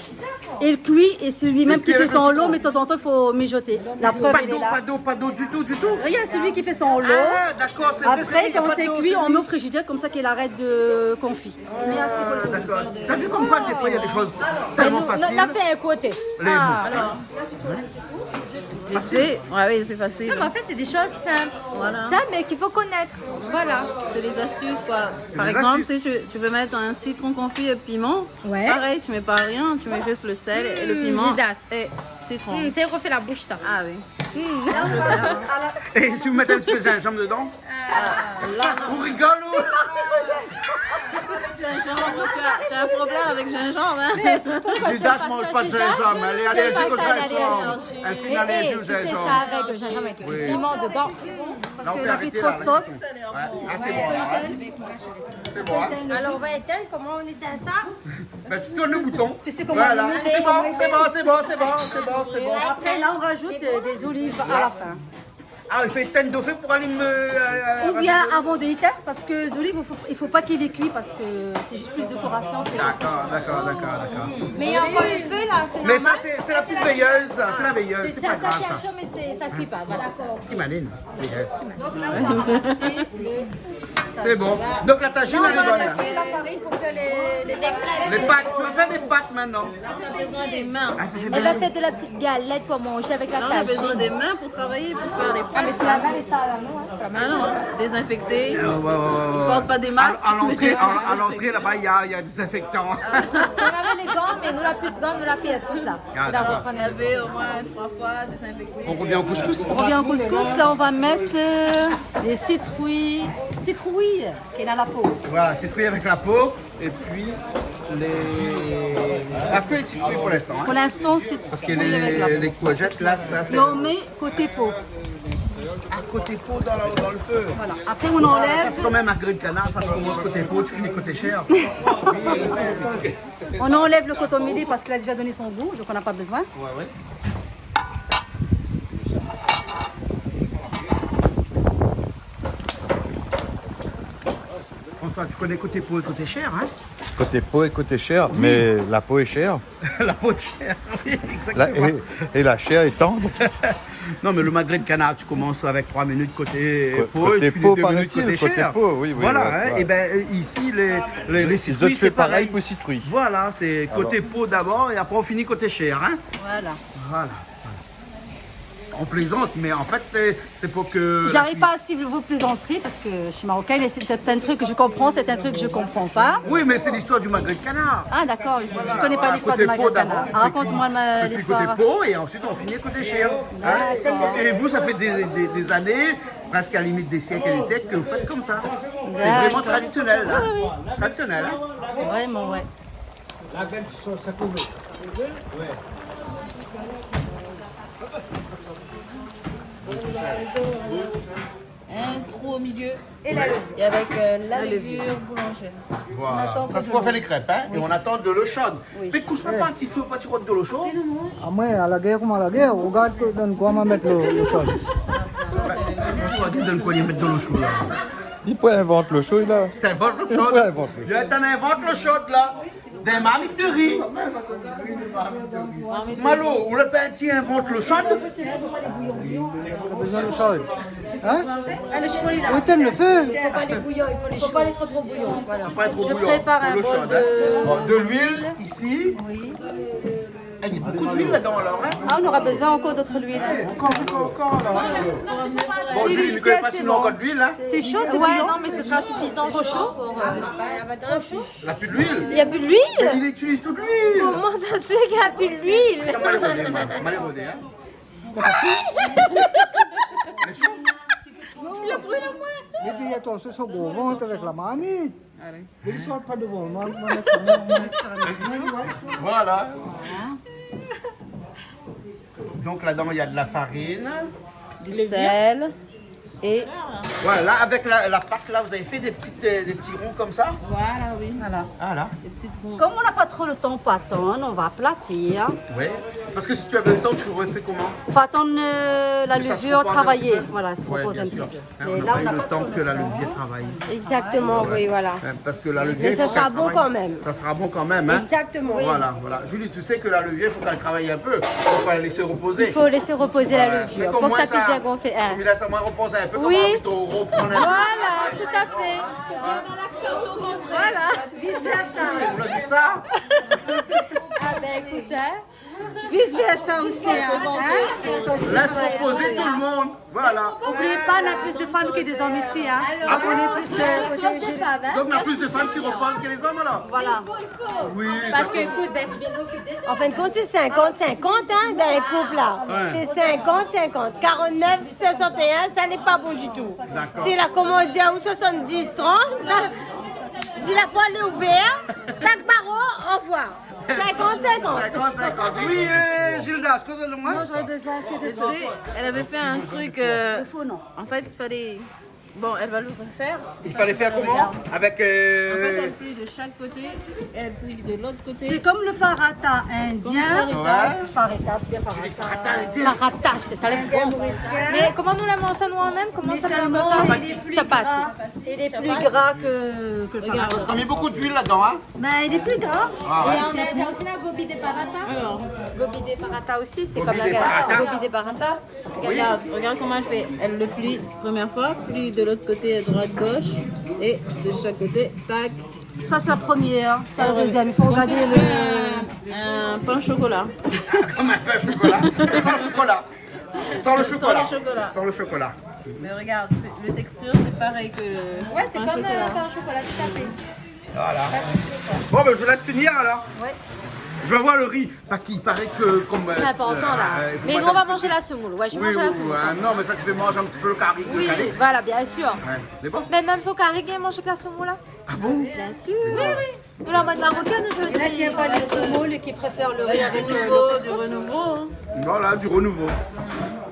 Et il cuit, et c'est lui-même qui fait son lot, mais de temps en temps, il faut mijoter. La preuve, elle est là. Pas d'eau, pas d'eau, pas d'eau du tout, du tout. Rien, c'est lui qui fait son lot. Ah, d'accord, c'est vrai, c'est vrai, y a pas d'eau, c'est lui. Après, quand c'est cuit, on met au frigidaire, comme ça qu'il arrête de confit. Ah, d'accord. T'as vu comme quoi, des fois, il y a des choses tellement faciles. Nous, on a fait un côté. Les mots. Alors, là, tu tournes un petit coup, je tourne. Facile. Ouais, oui, c'est facile. Non, mais en fait, c'est des choses simples. Voilà. Simples, mais qu'il faut connaître. Voilà. C'est des astuces, quoi. C'est des astuces. Par exemple, si tu, tu veux mettre un citron confit et piment, ouais. Pareil, tu mets pas rien, tu mets juste le sel et le piment et citron. Mm, vidasse. Mm, ça refait la bouche, ça. Ah oui. Mm. Et si vous mettez un petit peu de gingembre dedans ? Ah, là, non. On rigole, ou ? C'est parti pour gingembre. Gingembre, tu as, tu as un problème avec gingembre, hein ? Judas mange pas de gingembre. Allez, allez, allez, allez. Elle fait une allergie au gingembre. Eh, eh, tu fais ça avec le gingembre, avec le piment dedans. Oui. Parce que là, on peut arrêter la cuisson. Ouais. Ah, c'est bon, là, hein. C'est bon, hein. Alors, on va éteindre. Comment on éteint ça ? Ben, tu tournes le bouton. Tu sais comment on éteint. Voilà. C'est bon, c'est bon, c'est bon, c'est bon, c'est bon, c'est bon. Après, là, on rajoute, euh, des olives à la fin. Ah, il faut éteindre le feu pour allumer, euh, euh, rajouter. Ou bien avant d'éteindre, parce que les olives, il faut, il faut pas qu'il est cuit, parce que c'est juste plus décoration que... D'accord, d'accord, d'accord, d'accord. Mais il y a encore le feu, là, c'est normal. Mais ça, c'est, c'est la petite veilleuse, ça, c'est la veilleuse, c'est pas grave, ça. C'est ça qui est chaud, mais c'est, ça cuit pas, voilà. D'accord. Ti malin. Donc là, on va rincer le... C'est bon. Donc, la tajine, elle est bonne, là. Là, on va faire la farine pour faire les, les pâtes. Les pâtes. Tu vas faire des pâtes maintenant. On a besoin des mains. Ah, ça fait bien. Elle va faire de la petite galette pour manger avec la tajine. Là, on a besoin des mains pour travailler, pour faire les pâtes. Ah, mais c'est la main, ça, là, non, hein, c'est la main. Ah non, désinfecter. Euh, ouais, ouais, ouais, ouais. Ils portent pas des masques. À, à l'entrée, à, à l'entrée, là-bas, il y a, il y a un désinfectant. Si on avait les gants, mais nous, la plus de gants, nous, la pire, tout, là. Ah, d'accord. Laver au moins trois fois, désinfecter. On revient au couscous ? On revient au couscous. Là, on va mettre, euh, les citrouilles. Citrouilles, qui est dans la peau. Voilà, citrouilles avec la peau. Et puis, les, ah, que les citrouilles pour l'instant, hein. Pour l'instant, c'est... Parce que les, les courgettes, là, ça, c'est... Et on met côté peau. Ah, Koté po dan la, dan lo fé. Voilà. Après, on enlève. Sa sé kan mèm in magret kanar, sa, tu commences côté peau, tu finis côté chair. On enlève le coton mêlé parce qu'il a déjà donné son goût, donc on n'a pas besoin. Ouais, ouais. François, tu connais côté peau et côté chair, hein ? Côté peau et côté chair, oui. Mais la peau est chère. La peau est chère, oui, exactement. La, et, et la chair est tendre. Non, mais le magret de canard, tu commences avec trois minutes côté peau, et tu finis deux minutes côté chair. Côté peau, oui, oui. Voilà, hein, ouais. Et ben, euh, ici, les, les, les citrouilles, c'est pareil. Ils ont fait pareil pour citrouille. Voilà, c'est côté peau d'abord et après on finit côté chair, hein. Voilà. Voilà. On plaisante, mais en fait, euh, c'est pour que... J'arrive pas à suivre vos plaisanteries parce que je suis marocaine et c'est un truc que je comprends, c'est un truc que je comprends pas. Oui, mais c'est l'histoire du magret de canard. Ah, d'accord, je, je connais pas l'histoire du magret de canard. Voilà, côté peau d'abord, on fait cuire. Raconte-moi ma, l'histoire. Et puis côté peau, et ensuite on finit côté chair. Hein ? D'accord. Et vous, ça fait des, des, des années, presque à la limite des siècles et des siècles, que vous faites comme ça. D'accord. C'est vraiment traditionnel, là. Oui, oui, oui. Traditionnel, hein ? Vraiment, ouais. Un trou au milieu. Et la levure. Et avec, euh, la levure boulangère. Voilà. On attend que ça, c'est pour faire les crêpes, hein. Oui. Et on attend de l'eau chaude. Oui. Mé koush pa ti fé, pa ti rod dolo sho. Amwin, a la gèr koman a la gèr, ou gard ke dan koi ma mèt lo, lo shoz. François, gard dan koi li mèt dolo sho la. Li pé invant lo sho la. T'inventes l'eau chaude. Li pé invant lo sho. Li invant l'eau chaude la. Dé marmit de ri. Malo, ou la pa ti invant lo sho. Na bezoin lo shoz. Hein ? Ah, le chauffe-eau, là. Ou éteins lo fé. Faut pas aller bouillant, il faut les chauffer. Faut pas aller trop, trop bouillant. Voilà. Faut pas être trop bouillant. Je prépare un bol de, de l'huile ici. Oui. Ah, il y a beaucoup d'huile là-dedans, alors, hein ? Ah, on aura besoin encore d'autres huiles. Encore, encore, encore, là. Bon, Julie, ne connais pas si on a encore de l'huile, hein ? C'est chaud, c'est bouillant. Ouais, non, mais ce sera suffisant, je pense, pour, euh, trop chaud. Il y a plus d'huile. Il y a plus d'huile ? Mais il utilise toute l'huile. Comment ça se fait qu'il y a plus d'huile ? Attends, moi, je vais regarder, moi. Moi, je vais regarder, hein. Lé sho. Li la bril amwin. Mé di, atansion, son gro vant avèk la marmit. Alé. Li sort pa dovan. Voilà. Donc là-dedans, il y a de la farine. Du sel. Et voilà, avec la, la pâte là, vous avez fait des petites, euh, des petits ronds comme ça ? Voilà, oui. Voilà. Voilà. Des petites ronds. Comme on n'a pas trop le temps pour attendre, on va aplatir. Ouais. Parce que si tu avais le temps, tu aurais fait comment ? Faut attendre, euh, la levure travailler. Que ça se repose un petit peu. Voilà, ça se repose un petit peu. Ouais, bien sûr. Hein, on n'a pas eu le temps que la levure travaille. Exactement, oui, voilà. Ouais, parce que la levure, il faut qu'elle travaille. Mais ça sera bon quand même. Ça sera bon quand même, hein ? Exactement. Voilà, voilà. Julie, tu sais que la levure, il faut qu'elle travaille un peu. Faut pas la laisser reposer. Il faut laisser reposer la levure pour que ça puisse bien gonfler. Ouais. Mais comme moi, ça, hein. Il laisse à moi reposer un peu, comme on a envie de reprendre un peu. Oui. Voilà, tout à fait. Faut bien avoir l'accent autour. Voilà. Vice versa. Oui, on a dit ça. Ah ben, écoute, hein. Vice versa aussi, hein. Laisse reposer tout le monde. Voilà. Oubliez pas, on a plus de femmes que des hommes ici, hein. Ah bon ? On est plus, euh, côté... Donc, on a plus de femmes qui reposent que les hommes, alors ? Voilà. Oui, d'accord. Parce que, écoute, ben, faut bien occuper des hommes. En fin de compte, c'est cinquante cinquante, hein, dans un couple, là. Ouais. C'est cinquante cinquante. Quarante-neuf soixante et un, ça n'est pas bon du tout. D'accord. Si la, comme on dit, ou soixante-dix trente, di la port lé ouvèr, tak baro, au revoir. Cinquante cinquante. Cinquante cinquante. Oui, euh, Gilda, excusez-moi. Moi, j'aurais besoin que de... Tu sais, elle avait fait un truc, euh, le faux, non. En fait, fallait, bon, elle va le refaire. Il fallait faire comment ? Avec, euh... En fait, elle plie de chaque côté et elle plie de l'autre côté. C'est comme le farata indien. Comme le farata. Ouais. Farata, c'est bien farata. Farata indien. Farata, c'est ça, les... Indien, mauricien. Mais comment nous l'appelons ça, nous, en Inde ? Comment ça, nous appelons ça ? Mais seulement, il est plus gras. Chapati. Il est plus gras que, que le farata. Regarde. T'as mis beaucoup d'huile là-dedans, hein ? Ben, il est plus gras. Ah ouais. Et en indien aussi, on a gobi de paratha. Alors. Gobi de paratha aussi, c'est comme la galette. Gobi de paratha. Gobi de paratha. Oui. Regarde, regarde comment elle fait. Elle le plie, première fois, plie de l'autre côté, droite, gauche, et de chaque côté, tac. Ça, c'est la première, hein. C'est la deuxième. Il faut regarder le... Comme si tu fais un, un pain au chocolat. Comme un pain au chocolat. Sans le chocolat. Sans le chocolat. Sans le chocolat. Sans le chocolat. Mais regarde, c'est, le texture, c'est pareil que le pain au chocolat. Ouais, c'est comme, euh, pain au chocolat, tout à fait. Voilà. Bon, ben, je vous laisse finir, alors. Ouais. Je vais voir le riz, parce qu'il paraît que, comme, euh... C'est important, là. Euh, il faut pas... Mais nous, on va manger la semoule. Ouais, je vais manger la semoule. Oui, oui, ouais. Non, mais ça, tu peux manger un petit peu le cari, le calix. Oui, voilà, bien sûr. Ouais. Mais bon. Mais même son cari, il mange avec la semoule, là. Ah bon ? Bien sûr. Oui, oui. Nous, la mode marocaine, je veux dire. Et là, il y a pas les semoule qui préfèrent le riz avec, euh, le couscous. Du renouveau, du renouveau, hein. Voilà, du renouveau.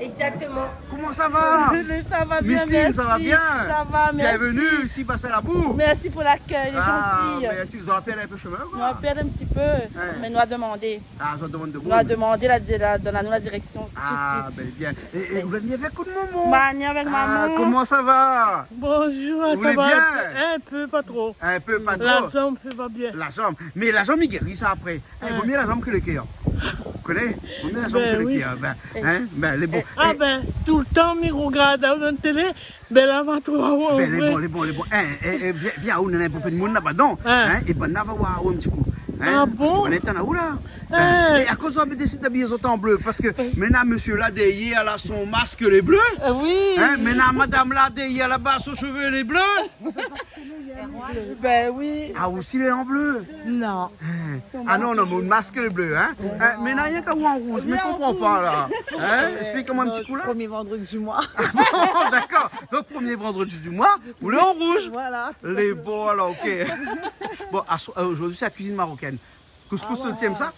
Exactement. Koman sa va ? Sa va bien, Micheline, sa va bien ? Sa va, merci. Bienvenue ici, Bassin Labou. Merci pour l'accueil, gentil. Ah, merci. Zot la pèrd in pé shomin, koi ? Nou la pèrd in ti pé, mé nou la demandé. Ah, zot la demandé. Nou la demandé, la, la, done anou la direksion tout de suite. Ah, bèl, bien. É, é, ou la ni avèk out momon ? Mé ni avèk momon. Ah, koman sa va ? Bonjour, sa va in pé, pa tro. In pé, pa tro. La zanm i fé pa bien. La zanm. Mé la zanm i géri sa apré. É, vo mié la zanm ke lo kèr. Ou koné ? Vo mié la zanm ke lo kèr. Bin, oui. Bin, in, bin, lé bon. É, ah, bin, toultan mi rogard aou dan télé, bin la va trouv aou an vré. Bin, lé bon, lé bon, lé bon. In, é, é, vien, vien, ou néna in pé d'moun laba, non ? In ? É bin, la va oir aou in ti kou. In ? Ah bon ? Parske ou néna in tan la ou la. Bin, é akoz zot la désid abiy azot an blé ? Parske mintnan, mésyé la dèrièr la, son mask lé blé. Ah oui. In ? Mintnan, madam la dèrièr laba, son shové lé blé. Bin oui. Ah, ou osi lé an blé ? Non. In. Ah non, non, mon mask lé blé, in. In, mé na rienk aou an rouz, mé konpran pa la. In ? Esplik amoin in ti kou la. Promié vandredi di moi. Ah bon, dakor. Donk, promié vandredi di moi, ou lé an rouz. Voilà. Lé bon, alor, OK. Bon, aso-, euh, zordi sé la kuizine marokèn. Kouskous, zot i èm sa ?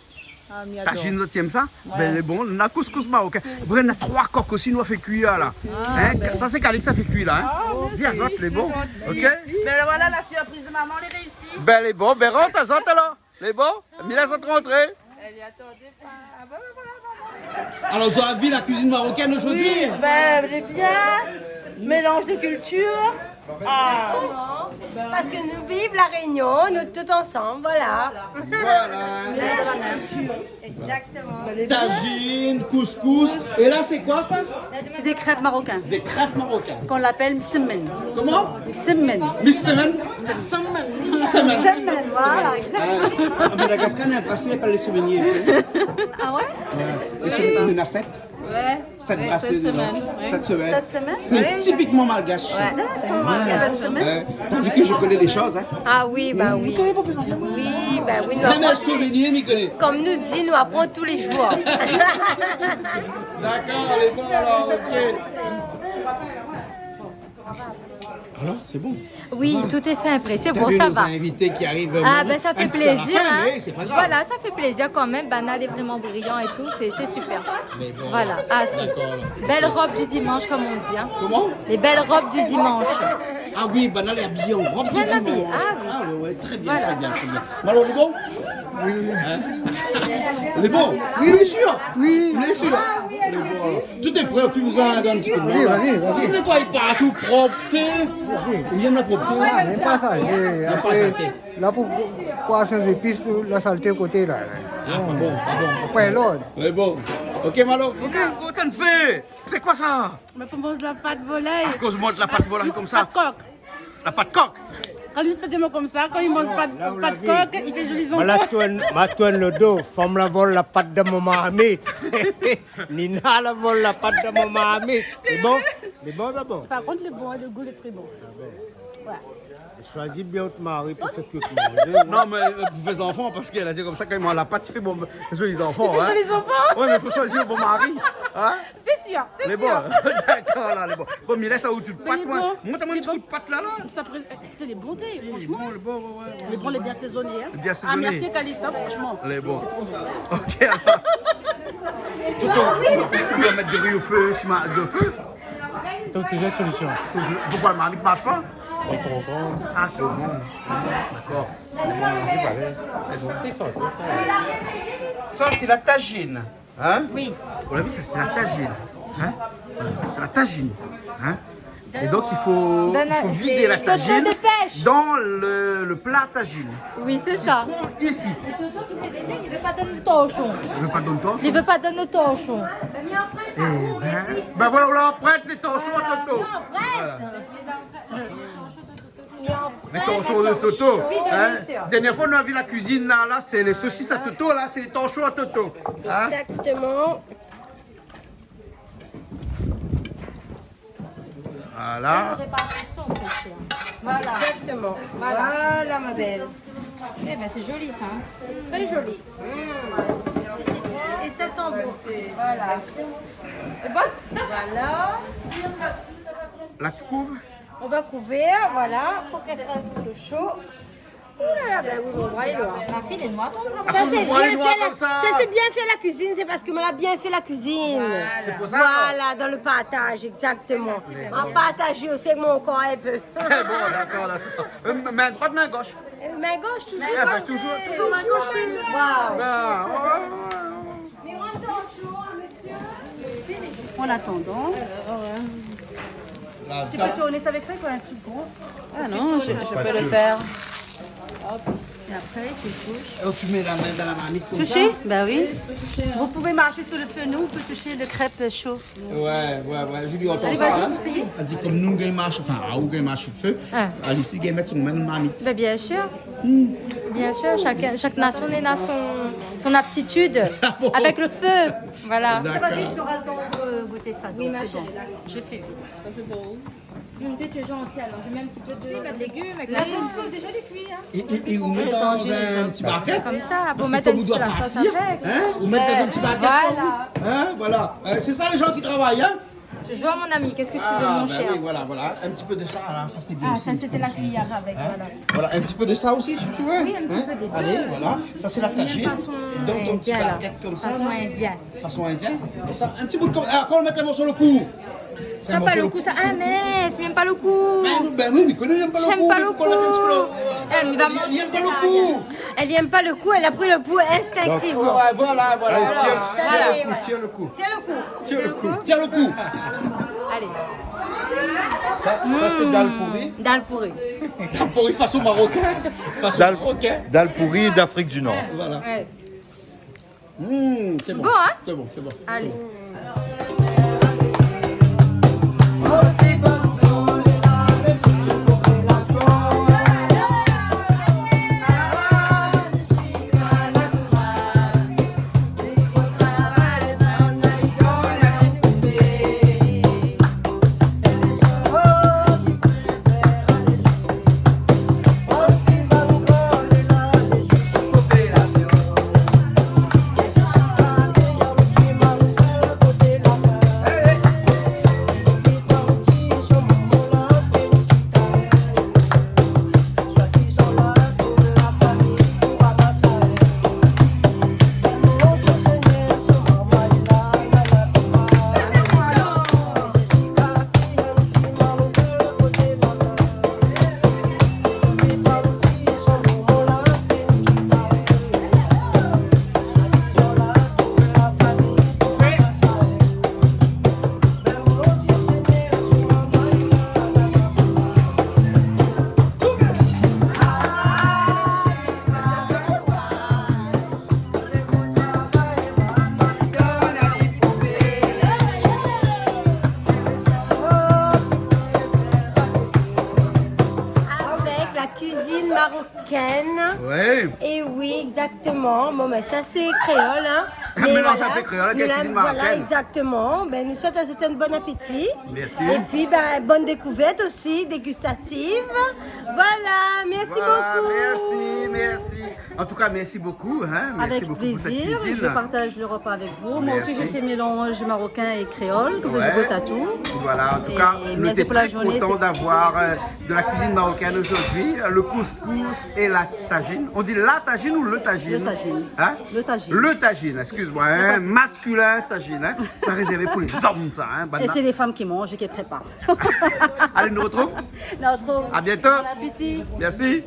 Ah, mi ador. Tajine, zot i èm sa ? Ouais. Bin, lé bon, na kouskous marokèn. Apré, na troi kok osi, nou la fé kui la. Ah, in, bin. Sa sé Calix la fé kui la, in. Ah, merci. Vien, zot, lé bon. OK ? Bin voilà, la surprise de maman, elle est réussie. Bin, lé bon, bin, rant azot alor. Lé bon ? Mi lès azot rantré. Allez, attendez. Ah, bah, bah, voilà, voilà. Alor, zot la vi la kuizine marokèn zordi ? Oui, bin, lé bien. Mélanz de kiltir. Ah. Parske nou viv La Rényon, nou tout ansanm, voilà. Voilà. Exactement. Tajine, kouskous. É la, sé koi sa ? C'est des crêpes marocaines. Des crêpes marocaines. Qu'on appelle msemen. Koman ? Msemen. Msemen ? Msemen. Msemen, voilà, exactement. Ah, à Madagascar, on a un bracelet, pas les souvenirs. Ah ouais ? Ouais. Les souvenirs, il y en a sept. Ouais. Sept bracelets dedans. Ouais, sept semaines, ouais. Sept semaines. Sept semaines ? C'est typiquement malgache. Ouais. D'accord. Ouais. Sept semaines. Ouais. T'as vu que je connais des choses, hein ? Ah oui, bah oui. Vous connaissez pas plus en fait. Oui, bah oui. Même un souvenir, mi koné. Konm nou di, nou aprann tou lé zour. Dakor, lé bon alor, OK. Alor, sé bon. Oui, tout est fait après. C'est bon, ça va. T'as vu nos invités qui arrivent, euh, maintenant, un petit peu à la fin, mais c'est pas grave. Ah, ben, ça fait plaisir, hein. Voilà, ça fait plaisir quand même. Banna lé vréman brillant et tout, c'est, c'est super. Mais bon, voilà. Ah, si. D'accord, alors. Belle robe du dimanche, comme on dit, hein. Comment ? Les belles robes du dimanche. Ah oui, banna lé abiyé an rob du dimanche. Bien habillé, ah oui. Ah ouais, ouais, très bien, très bien, très bien. Voilà. Malo, lé bon ? Oui, oui. Hein ? Lé bon ? Oui, bien sûr. Oui. Bien sûr. Lé bon. Tout est prêt, plus besoin d'un petit coup de main. Vas-y, vas-y, vas-y. Ou nétoy partou, propté. Vas-y. Ou yèm la propté. Ah, yèm pa sa. Yèm pa sa, OK. La pou, pou asé zépis, la salté koté la. Ah, pa bon, pa bon. Apré, lord. Lé bon. OK, Malo. OK. Koman ou fé ? Sé koi sa ? Mé pou manz la pat volay. Akoz ou manz la pat volay konmsa ? Pat kok. La pat kok. Kan li sté di amoin konmsa, kan li manz pat, pat kok, li fé zoli zanfan. Non, la, ou la vi. Ma la tourn, ma tourn lo do. Fanm la vol la pat dan mon marmit. Nina la vol la pat dan mon marmit. Lé bon ? Lé bon, lé bon. Par kont, lé bon, le gou lé tré bon. Ah bon. Ouais. Shoizi bien out mari pou sak ou manz, hein. Non, mé, euh, pou fé zanfan, parske èl la di konmsa, kan i manz la pat, i fé bon, zoli zanfan, hein. I fé zoli zanfan. Ouais, mé fo shoizi lo bon mari, hein. Sé sir, sé sir. Lé bon. Dakor, la, lé bon. Bon, mi lès aou tout pat, moin. Mé lé bon. Mont amoin in ti kou pat la, la. Sa pré-, eh, lé bon, té, fransheman. Lé bon, lé bon, ouais, ouais. Lé bon, lé bien sézoné, hein. Bien sézoné. Ah, mersi Calista, fransheman. Lé bon. Sé tro bon. OK, alor. Tonton, ou pé mèt do ri o fé, si ma-, do fé ? Tonton, toultan solision. Poukoi lo marmit i marsh pa ? Pa tro, tro. Ah, tro bon. Dakor. Lé bon, lé bon. Sa, sé la tajine. Hein ? Oui. Ou la vi, sa, sé la tajine. Hein ? Sé la tajine. Hein ? Et donc, il faut, il faut vider la tajine dans le, le plat tajine. Oui, c'est ça. Qui se trouve ici. Sé Toto ki fé dé sign, li vé pa donn lo torshon. Li vé pa donn lo torshon. Li vé pa donn lo torshon. Eh ben, ben voilà, ou la prèt lo torshon a Toto. Voilà. Voilà. Lo torshon de Toto, hein. Dèrnié foi nou la vi la kuizine la, la sé lé sosis a Toto, la sé lo torshon a Toto, hein. Exactement. Voilà. Voilà. Exactement. Voilà. Voilà, ma belle. Eh ben, c'est joli, ça, hein. C'est très joli. Mmh. Si, si. Et ça sent bon. Voilà. C'est bon ? Voilà. La, tu couvres ? On va couvrir, voilà, pour qu'elle reste au chaud. Oulala, bin oui, mon bra lé noir. Ma fiy lé noir, ton bra. Sa sé bien fé la, sa sé bien fé la kuizine, sé parske moin la bien fé la kuizine. Voilà. Sé pou sa, alor. Voilà, dan le partaz, égzaktoman. An partaz osi avèk mon kor in pé. Bon, dakor, dakor. Euh, min droit, min gosh. Euh, min gosh, toujour. Min gosh, toujour, toujour min gosh. Toujour min gosh. Waouh. Bin, ouais, ouais, ouais, ouais. En attendant, tu peux tourner ça avec ça, quoi, un truc gros. Ah non, je, je peux le faire. Hop. Et après, tu touches. Alors, tu mets la main dans la marmite comme ça. Toucher ? Ben oui. Vous pouvez marcher sur le feu, nous, on peut toucher le crêpe chaud. Ouais, ouais, ouais, je lui entends ça, hein. Vas-y, essaye. Èl i di konm nou, nou gingn marsh, anfin, aou gingn marsh su le fé, Alice i gingn mèt son min dan la marmit. Ben, bien sûr. Bien sûr, chaque, chaque nation néna son, son aptitude avec le feu. Voilà. D'accord. Ça va vite, t'auras le temps de goûter ça, donc c'est bon. Oui, ma chérie, d'accord. Je fais vite. Ça, c'est bon. Hum, t'es, tu es gentil, alors je mets un petit peu de, de légumes avec la couscous, déjà, elle est cuite, hein. Et, et, et on met dans un petit barquette. Comme ça, pour mettre un petit peu la sauce avec. Parce que comme on doit partir, hein, on met dans un petit barquette pour vous. Voilà. Hein, voilà. Euh, c'est ça les gens qui travaillent, hein. Je joue à mon ami, qu'est-ce que tu veux, mon cher ? Ah, ben oui, voilà, voilà. Un petit peu de ça, là, ça, c'est bien aussi, un petit peu de ça. Ah, ça, c'était la cuillère avec, voilà. Voilà, un petit peu de ça aussi, si tu veux. Oui, un petit peu des deux. Allez, voilà. Ça, c'est la tagine. Dans ton petit barquette comme ça, là. Façon indienne. Façon indienne, comme ça. Un petit bout de cor-, ah, quand on met un morceau le cou. Ça, pa lo kou, sa. Ah, mince, mi yèm pa lo kou. Ben, ben oui, mi koné, mi yèm pa lo kou. Mi yèm pa lo kou. Faut le mettre un petit peu. Eh, mi va manzé, mi yèm pa lo kou. Èl i yèm pa lo kou, èl la pri lo kou instinktivman. Donc, ouais, voilà, voilà. Allez, tire, tire le cou, tire le cou. Tire le cou. Tire le cou. Allez. Ça, ça, c'est dal pouri. Dal pouri. Dal pouri façon marocain. Façon marocain. Dal pouri d'Afrique du Nord. Voilà. Ouais. Mmh, c'est bon. Bon, hein ? C'est bon, c'est bon. Allez. Avec la cuisine marocaine. Ouais. Eh oui, exactement. Bon, ben, ça, c'est créole, hein. Un mélange un peu créole avec la cuisine marocaine. Voilà, exactement. Ben, nou souèt azot in bon apéti. Merci. Et puis, ben, bonne découverte aussi, dégustative. Voilà, merci beaucoup. Voilà, merci, merci. En tout cas, merci beaucoup, hein. Merci beaucoup pour cette cuisine. Avec plaisir, je partage le repas avec vous. Moi aussi, j'ai fait mélange marocain et créole, comme ça, je goûte à tout. Merci. Ouais. Voilà, en tout cas, nous étions très contents d'avoir, euh, de la cuisine marocaine aujourd'hui, euh, le couscous et la tagine. On dit la tagine ou le tagine ? Le tagine. Hein ? Le tagine. Le tagine, excuse-moi, hein, masculin tagine, hein. Y a pas de souci. Ça réservé pour les hommes, ça, hein, banna. Et c'est les femmes qui mangent et qui préparent. Allez, nous retrouvons. Nous retrouvons. À bientôt. Bon appétit. Merci.